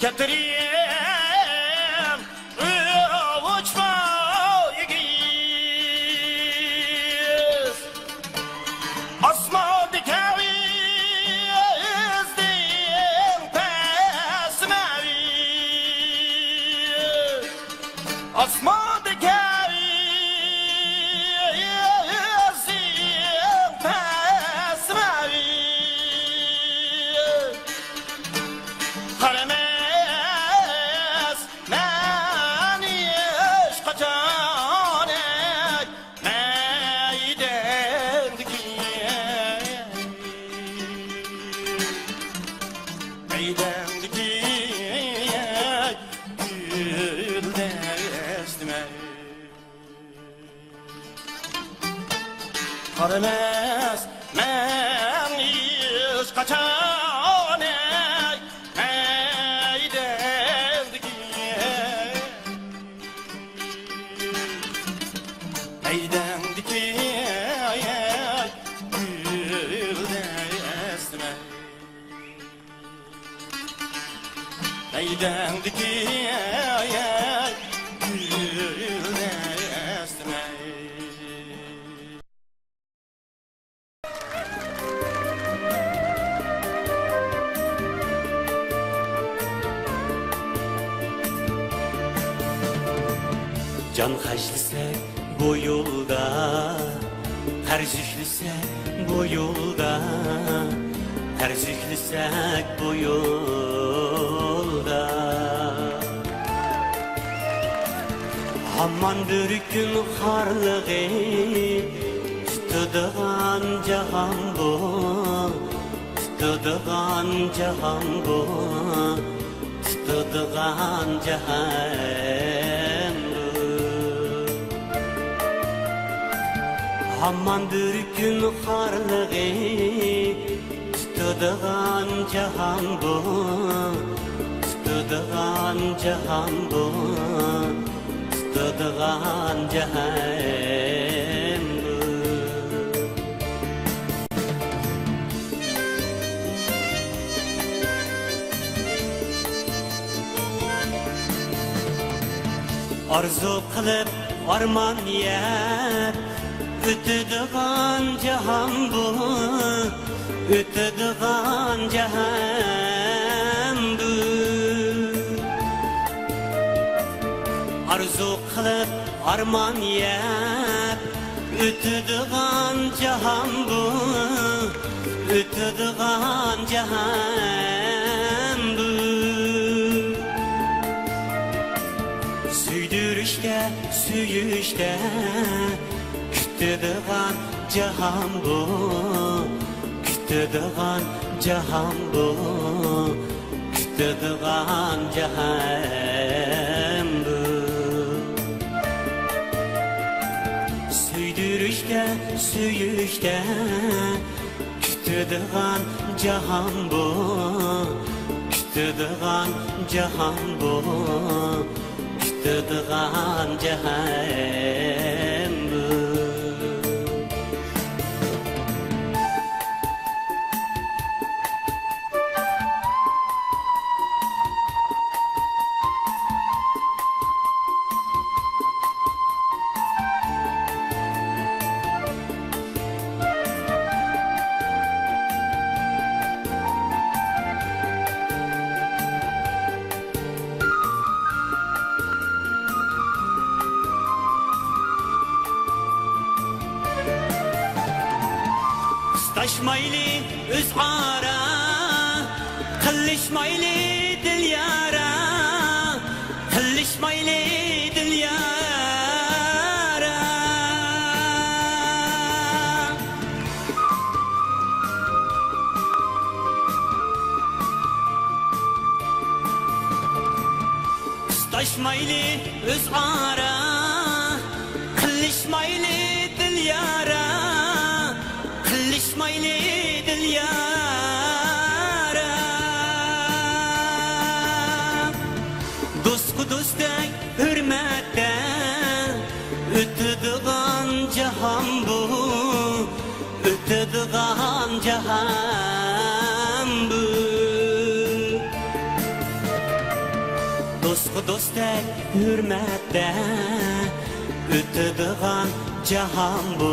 كەتتىرىم ئۇچما ئېگىز، ئاسماندا كەۋىزدىن پەس مەۋىز. ئاسماندا كەۋىز ئارىمەس مەن ھېچقاچان، ئەي، مەيدەڭدىكى، مەيدەڭدىكى، ئەي، گۈلدەك ئەسلىمە. مەيدەڭدىكى گۈلنى ئەسلىمەي. جان خەجلىسەك بۇ يولدا، قەرز يۈكلىسەك بۇ يولدا، قەرز يۈكلىسەك بۇ يولدا. ھامان بىر كۈن خارلىقى تۇتىدىغان جاھان بۇ، تۇتىدىغان جاھان بۇ، تۇتىدىغان جاھان بۇ. ھامان بىر كۈن خارلىقى تۇتىدىغان جاھان بۇ، تۇتىدىغان جاھان بۇ، تۇتىدىغان جاھان بۇ. ئارزۇ قىلىپ ئارمان يەپ، ئۆتىدىغان جاھان بۇ، ئۆتىدىغان جاھان بۇ. ئارزۇ قىلىپ ئارمان يەپ، ئۆتىدىغان جاھان بۇ، ئۆتىدىغان جاھان بۇ. سۆيدۈرۈشتە، سۆيۈشتە، كۈتىدىغان جاھان بۇ، كۈتىدىغان جاھان بۇ، كۈتىدىغان جاھان بۇ. سۆيدۈرۈشتە، سۆيۈشتە، كۈتىدىغان جاھان بۇ، كۈتىدىغان جاھان بۇ، كۈتىدىغان جاھان بۇ. قىستاشمايلى ئۆزئارا، قىلىشمايلى دىليارا، قىلىشمايلى دىليارا. قىستاشمايلى ئۆزئارا، قىلىشمايلى دىليارا، قىلىشمايلى دىليارا. دوستقا دوستتەك ھۆرمەتتە، ئۆتىدىغان جاھان بۇ، ئۆتىدىغان جاھان بۇ. دوستقا دوستتەك ھۆرمەتتە، ئۆتىدىغان جاھان بۇ،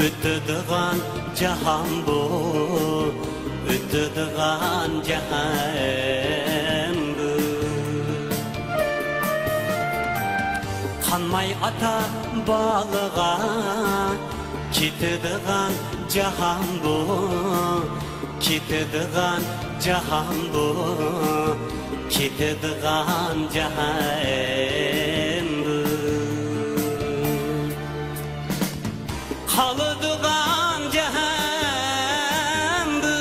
ئۆتىدىغان جاھان بۇ، ئۆتىدىغان جاھان بۇ. قانماي ئاتا بالىغا، كېتىدىغان جاھان بۇ، كېتىدىغان جاھان بۇ، كېتىدىغان جاھان بۇ. قالىدىغان جاھان بۇ.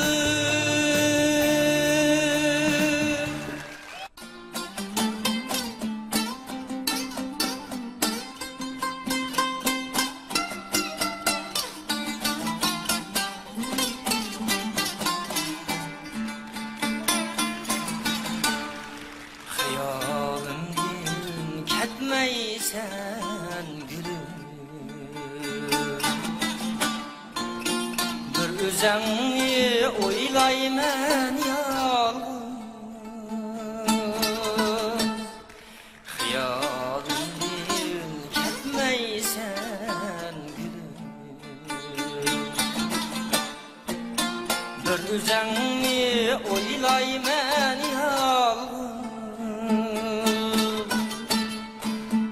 سەن گۈلۈم، بىر ئۆزۈڭنى ئويلايمەن يالغۇز. خىيالىمدىن كەتمەيسەن گۈلۈم، بىر ئۆزۈڭنى ئويلايمەن يالغۇز.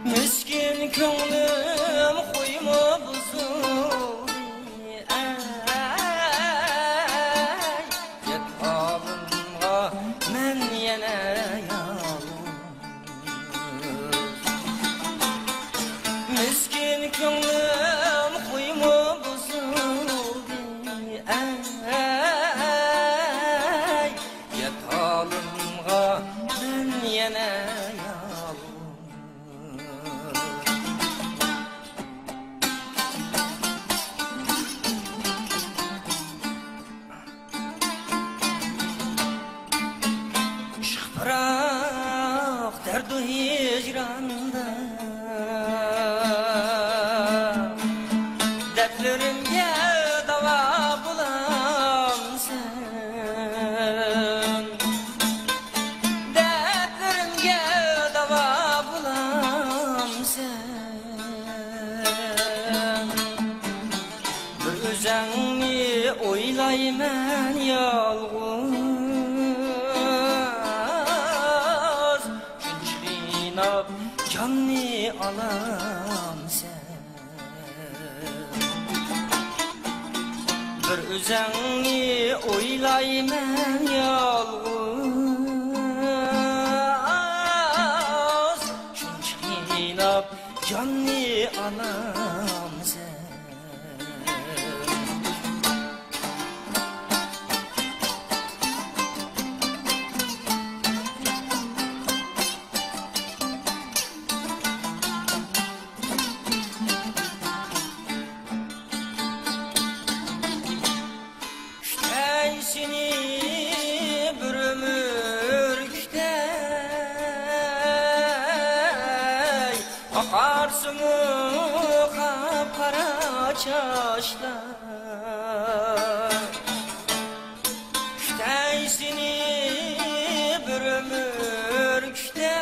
مىسكىن كۆڭلۈم خۇيمۇ بۇزۇلدى، ئەي، يات ھالىمغا مەن يەنە يالغۇز. مىسكىن كۆڭلۈم خۇيمۇ بۇزۇلدى، ئەي، يات ھالىمغا مەن يەنە يالغۇز. ئىشق پىراق دەردۇ ھىجراندا، دەردلىرىمگە داۋا بولامسەن؟ دەردلىرىمگە داۋا بولامسەن؟ بىر ئۆزۈڭنى ئويلايمەن يالغۇز، شۇنچە قىيناپ جاننى ئالامسەن؟ بىر ئۆزۈڭنى ئويلايمەن يالغۇز، شۇنچە قىيناپ جاننى ئالامسەن؟ كۈتەي سېنى بىر ئۆمۈر كۈتەي، ئاقارسىمۇ قاپقارا چاچلار. كۈتەي سېنى بىر ئۆمۈر كۈتەي،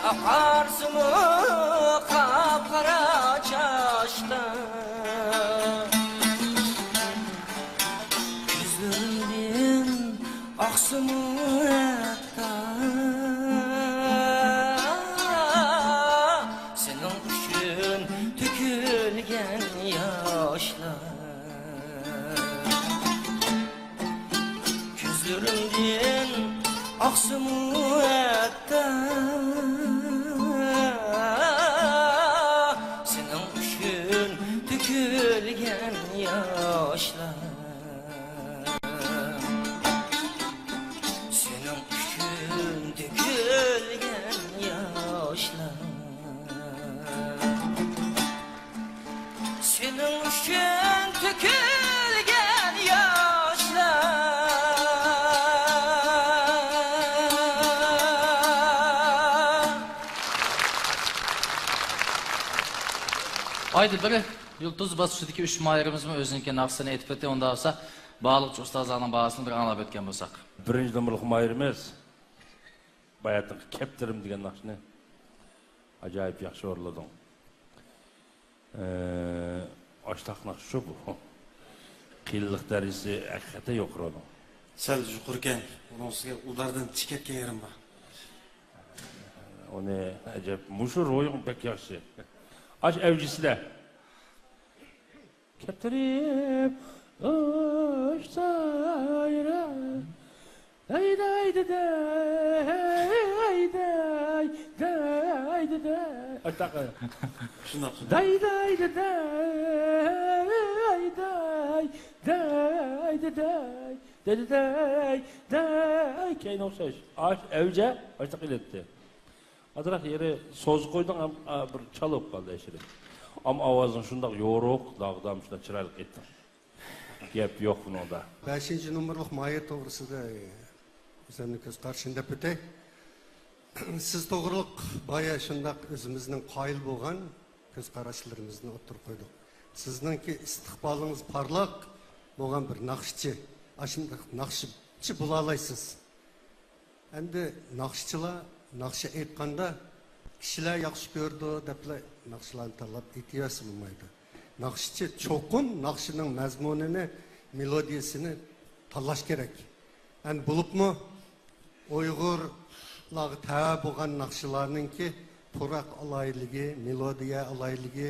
ئاقارسىمۇ قاپقارا چاچلار. كۆزلىرىمدىن ئاقسىمۇ ھەتتا سېنىڭ ئۈچۈن تۆكۈلگەن ياشلار. كۆزلىرىمدىن ئاقسىمۇ ھەتتا سېنىڭ ئۈچۈن تۆكۈلگەن ياشلار. سېنىڭ ئۈچۈن تۆكۈلگەن ياشلار. سېنىڭ ئۈچۈن تۆكۈلگەن ياشلار. ئايدا بىر يۇلتۇز باسقۇچىدىكى ئۈچ ماھىرىمىزمۇ ئۆزىنىڭكى ناخشىسىنى ئېيتىپ ئۆتتى. ئۇنداق بولسا، باھالىقچى ئۇستازلارنىڭ باھاسىنى بىر ئاڭلاپ ئۆتكەن بولساق. بىرىنچى نومۇرلۇق ماھىرىمىز باياتىنقى كەپتىرىم دېگەن ناخشىنى ئاجايىپ ياخشى ئورۇنلىدىڭ. ئاشتاق ناخشا شۇ بۇ. قىيىنلىق دەرىجىسى ھەقىقەتەن يۇقىرى ئۇنىڭ. سەل يۇقىرىكەن، ئۇنىڭ ئۈستىگە ئۇلارنىڭ چېكەتكەن يېرىم بار. ئۇنى ئەجەب، مۇشۇ روھىڭ بەك ياخشى. ئاش ئەۋجىسىدە. كەپتىرىم ئۇچسايرا، داي، داي، داي، داي، داي، داي، داي. ئاشتاق. شۇنداق، شۇنداق. داي، داي، داي، داي، داي، داي، داي، داي، داي، داي، داي. كەينى ئوخشاش. ئاش ئەۋجە، ئاشتاق ئېلىتتى. ئازراق يېرى سوزۇپ قويدۇڭ، ئەم، ئا، بىر چالا بولۇپ قالدى ئەشىرى. ئەمما ئاۋازىڭ شۇنداق يورۇق، داغدام، شۇنداق چىرايلىق ئېيتتىڭ. گەپ يوق بۇنىڭدا. بەشىنچى نومۇرلۇق ماھىر توغرىسىدا، ئۆزۈمنىڭ كۆز قارىشىنى دەپ ئۆتەي. سىز توغرۇلۇق بايا شۇنداق ئۆزىمىزنىڭ قايىل بولغان كۆز قاراشلىرىمىزنى ئوتتۇرىغا قويدۇق. سىزنىڭكى ئىستىقبالىڭىز پارلاق بولغان بىر ناخشىچى، ئاشۇنداق ناخشىچى بولالايسىز. ئەمدى ناخشىچىلار ناخشا ئېيتقاندا كىشىلەر ياخشى كۆرىدۇ دەپلا ناخشىلارنى تاللاپ ئېيتىۋەرسە بولمايدۇ. ناخشىچى چوقۇم ناخشىنىڭ مەزمۇنىنى، مېلودىيىسىنى تاللاش كېرەك. ئەمدى بولۇپمۇ ئۇيغۇرلارغا تەۋە بولغان ناخشىلارنىڭكى پۇراق ئالاھىدىلىكى، مېلودىيە ئالاھىدىلىكى،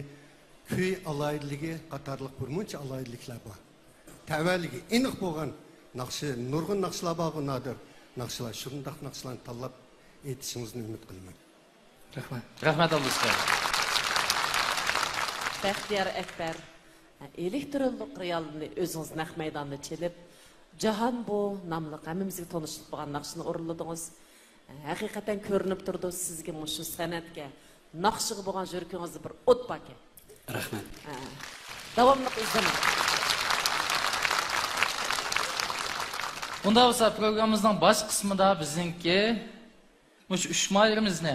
كۈي ئالاھىدىلىكى قاتارلىق بىر مۇنچە ئالاھىدىلىكلەر بار. تەۋەلىكى ئېنىق بولغان ناخشا، نۇرغۇن ناخشىلار بارغۇ، نادىر ناخشىلار. شۇنداق ناخشىلارنى تاللاپ ئېيتىشىڭىزنى ئۈمىد قىلىمەن. رەھمەت. رەھمەت، ئابدۇلسىپەت. بەختىيار ئەكبەر، ئېلېكترونلۇق رېئالنى ئۆزىڭىز نەق مەيداندا چېلىپ، جاھان بۇ ناملىق ھەممىمىزگە تونۇشلۇق بولغان ناخشىنى ئورۇنلىدىڭىز. ھەقىقەتەن كۆرۈنۈپ تۇرىدۇ، سىزگە مۇشۇ سەنئەتكە، ناخشىغا بولغان يۈرىكىڭىزدە بىر ئوت باركەن. رەھمەت. ھە. داۋاملىق ئىزدەنمەڭ. ئۇنداق بولسا، پروگراممىمىزنىڭ باش قىسمىدا بىزنىڭكى مۇشۇ ئۈچ ماھىرىمىزنى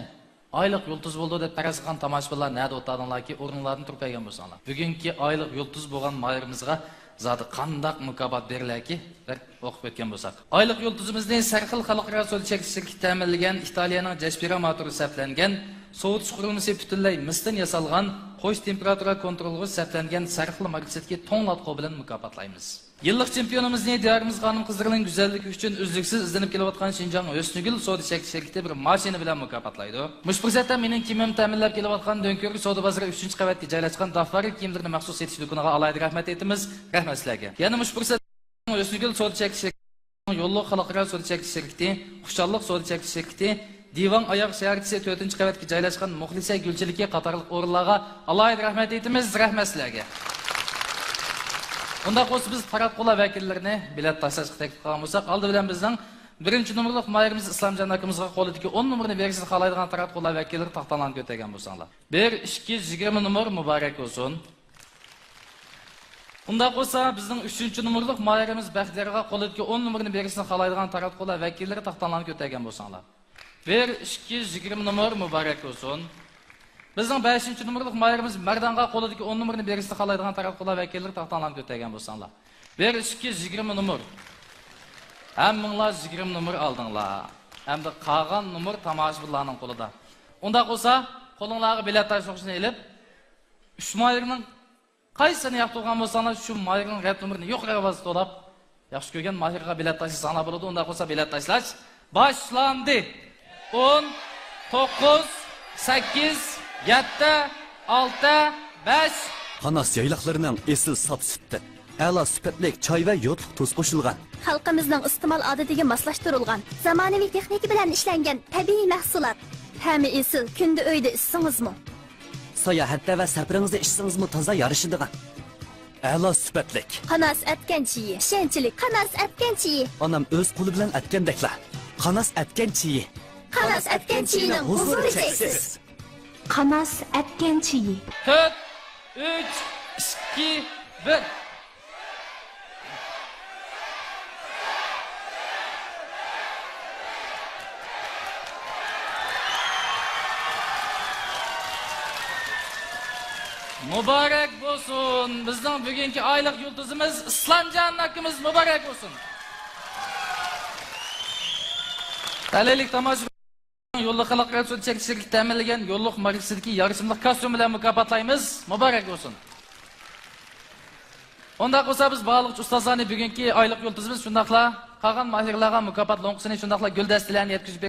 ئايلىق يۇلتۇز بولدى دەپ پەرەز قىلغان تاماشىبىنلار نەدە ئولتۇردۇڭلاركى، ئورنۇڭلاردىن تۇرۇپ بەرگەن بولساڭلار. بۈگۈنكى ئايلىق يۇلتۇز بولغان ماھىرىمىزغا زادى قانداق مۇكاپات بېرىلەركى؟ بىر ئوقۇپ ئۆتكەن بولساق. ئايلىق يۇلتۇزىمىزنى سەرخىل خەلقئارا سودا چەكلىك شىركىتى تەمىنلىگەن ئىتالىيەنىڭ جەشبىرا موتورى سەپلەنگەن، سوۋۇتۇش قۇرۇلمىسى پۈتۈنلەي مىستىن ياسالغان، قوش تېمپېراتۇرا كونترولغا سەپلەنگەن سەرخىل ماركىسىدىكى توڭلاتقۇ بىلەن مۇكاپاتلايمىز. يىللىق چېمپىيونىمىزنى دىيارىمىز خانىم-قىزلىرىنىڭ گۈزەللىكى ئۈچۈن ئۈزلۈكسىز ئىزدىنىپ كېلىۋاتقان شىنجاڭ ھۆسنىگۈل سودا چەكلىك شىركىتى بىر ماشىنا بىلەن مۇكاپاتلايدۇ. مۇشۇ پۇرسەتتە مېنىڭ كىيىمىمنى تەمىنلەپ كېلىۋاتقان دۆڭكۆۋرۈك سودا بازىرى ئۈچىنچى قەۋەتكە جايلاشقان دافارى كىيىملىرىنى مەخسۇس سېتىش دۇكىنىغا ئالاھىدە رەھمەت ئېيتىمىز. رەھمەت سىلەرگە. يەنە مۇشۇ پۇرسەتتە ھۆسنىگۈل سودا چەكلىك شىركىتى، يوللۇق خەلقئارا سودا چەكلىك شىركىتى، خۇشاللىق سودا چەكلىك شىركىتى، دىۋاڭ ئاياغ شەھەرچىسى تۆتىنچى قەۋەتكە جايلاشقان مۇخلىسە گۈلچىلىكى قاتارلىق ئورۇنلارغا ئالاھىدە رەھمەت ئېيتىمىز. رەھمەت سىلەرگە. ئۇنداق بولسا، بىز تاراتقۇلار ۋەكىللىرىنى بېلەت تاشلاشقا تەكلىپ قىلغان بولساق، ئالدى بىلەن بىزنىڭ بىرىنچى نومۇرلۇق ماھىرىمىز ئىسلامجان ئاكىمىزغا قولىدىكى ئون نومۇرنى بېرىشنى خالايدىغان تاراتقۇلار ۋەكىللىرى تاختاڭلارنى كۆتۈرگەن بولساڭلار. بىر، ئىككى يۈز يىگىرمە نومۇر مۇبارەك بولسۇن. ئۇنداق بولسا، بىزنىڭ ئۈچىنچى نومۇرلۇق ماھىرىمىز بەختىيارغا قولىدىكى ئون نومۇرنى بېرىشنى خالايدىغان تاراتقۇلار ۋەكىللىرى تاختاڭلارنى كۆتۈرگەن بولساڭلار. بىر، ئىككى يۈز يىگىرمە نومۇر مۇبارەك بولسۇن. بىزنىڭ بەشىنچى نومۇرلۇق ماھىرىمىز مەردانغا قولىدىكى ئون نومۇرنى بېرىشنى خالايدىغان تاراتقۇلار ۋەكىللىرى تاختاڭلارنى كۆتۈرگەن بولساڭلار. بىر، ئىككى يۈز يىگىرمە نومۇر. ھەممىڭلار يىگىرمە نومۇر ئالدىڭلار. ئەمدى قالغان نومۇر تاماشىبىنلارنىڭ قولىدا. ئۇنداق بولسا، قولۇڭلارغا بېلەت تاشلىغۇچنى ئېلىپ، ئۈچ ماھىرنىڭ قايسىسىنى ياقتۇرغان بولساڭلار، شۇ ماھىرنىڭ رەت نومۇرىنى يۇقىرى ئاۋازدا توۋلاپ، ياخشى كۆرگەن ماھىرغا بېلەت تاشلىساڭلار بولىدۇ. ئۇنداق بولسا، بېلەت تاشلاش باشلاندى. ئون، توققۇز، سەككىز، يەتتە، ئالتە، بەش. قاناس يايلاقلىرىنىڭ ئېسىل ساپ سۈتتىن، ئەلا سۈپەتلىك چاي ۋە يودلۇق تۇز قوشۇلغان. خەلقىمىزنىڭ ئىستېمال ئادىتىگە ماسلاشتۇرۇلغان، زامانىۋى تېخنىكا بىلەن ئىشلەنگەن تەبىئىي مەھسۇلات. تەمى ئېسىل، كۈندە ئۆيدە ئىچسىڭىزمۇ. ساياھەتتە ۋە سەپىرىڭىزدە ئىچسىڭىزمۇ تازا يارىشىدىغان. ئەلا سۈپەتلىك. قاناس ئەتكەن چېيى، ئىشەنچلىك قاناس ئەتكەن چېيى. ئانام ئۆز قولى بىلەن ئەتكەندەكلا. قاناس ئەتكەن چېيى. قاناس ئەتكەن چېيىنىڭ ھۇزۇرى چەكسىز. قاناس ئەتكەن چېيى. تۆت، ئۈچ، ئىككى، بىر. مۇبارەك بولسۇن! بىزنىڭ بۈگۈنكى ئايلىق يۇلتۇزىمىز ئىسلامجان ئاكىمىز، مۇبارەك بولسۇن! تەلەيلىك تاماشىبىن، يوللۇق خەلقئارا سودا چەكلىك شىركىتى تەمىنلىگەن يوللۇق ماركىسىدىكى يارىشىملىق كاستيۇم بىلەن مۇكاپاتلايمىز. مۇبارەك بولسۇن! ئۇنداق بولسا، بىز باھالىغۇچى ئۇستازلارنى بۈگۈنكى ئايلىق يۇلتۇزىمىز شۇنداقلا قالغان ماھىرلارغا مۇكاپات لوڭقىسىنى شۇنداقلا گۈلدەستىلەرنى يەتكۈزۈپ